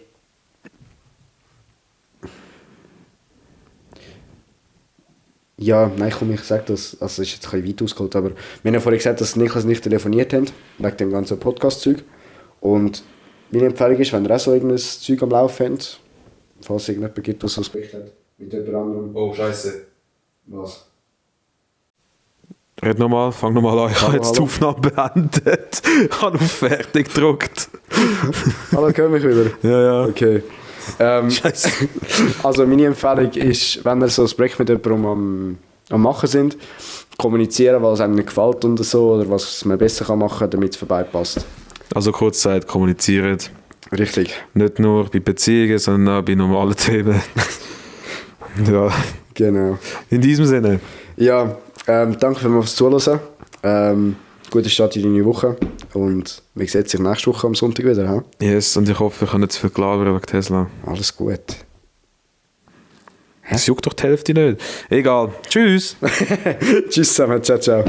ja, nein, komm, ich sage das, also ist jetzt ein bisschen weit ausgeholt, aber wir haben ja vorhin gesagt, dass Niklas nicht telefoniert haben, wegen dem ganzen Podcast-Zeug. Und meine Empfehlung ist, wenn ihr auch so irgendein Zeug am Laufen habt, falls es irgendjemand gibt, der so ein Bericht hat, mit jemand anderem. Oh, Scheiße. Was? Red nochmal, fang nochmal an. Ich habe jetzt die Aufnahme beendet. Ich habe auf Fertig gedruckt. Hallo, hören mich wieder? Ja, ja. Okay. Scheiße. Also meine Empfehlung ist, wenn ihr so ein Projekt mit jemandem am Machen sind, kommunizieren, was einem nicht gefällt und so, oder was man besser machen kann, damit es vorbeipasst. Also kurz gesagt, kommuniziert. Richtig. Nicht nur bei Beziehungen, sondern auch bei normalen Themen. Ja. Genau. In diesem Sinne. Ja, danke fürs Zuhören. Gute Start in deine Woche. Und wir sehen uns nächste Woche am Sonntag wieder. He? Yes, und ich hoffe, wir können nicht zu viel labern wegen Tesla. Alles gut. Es juckt doch die Hälfte nicht. Egal. Tschüss. Tschüss zusammen. Ciao, ciao.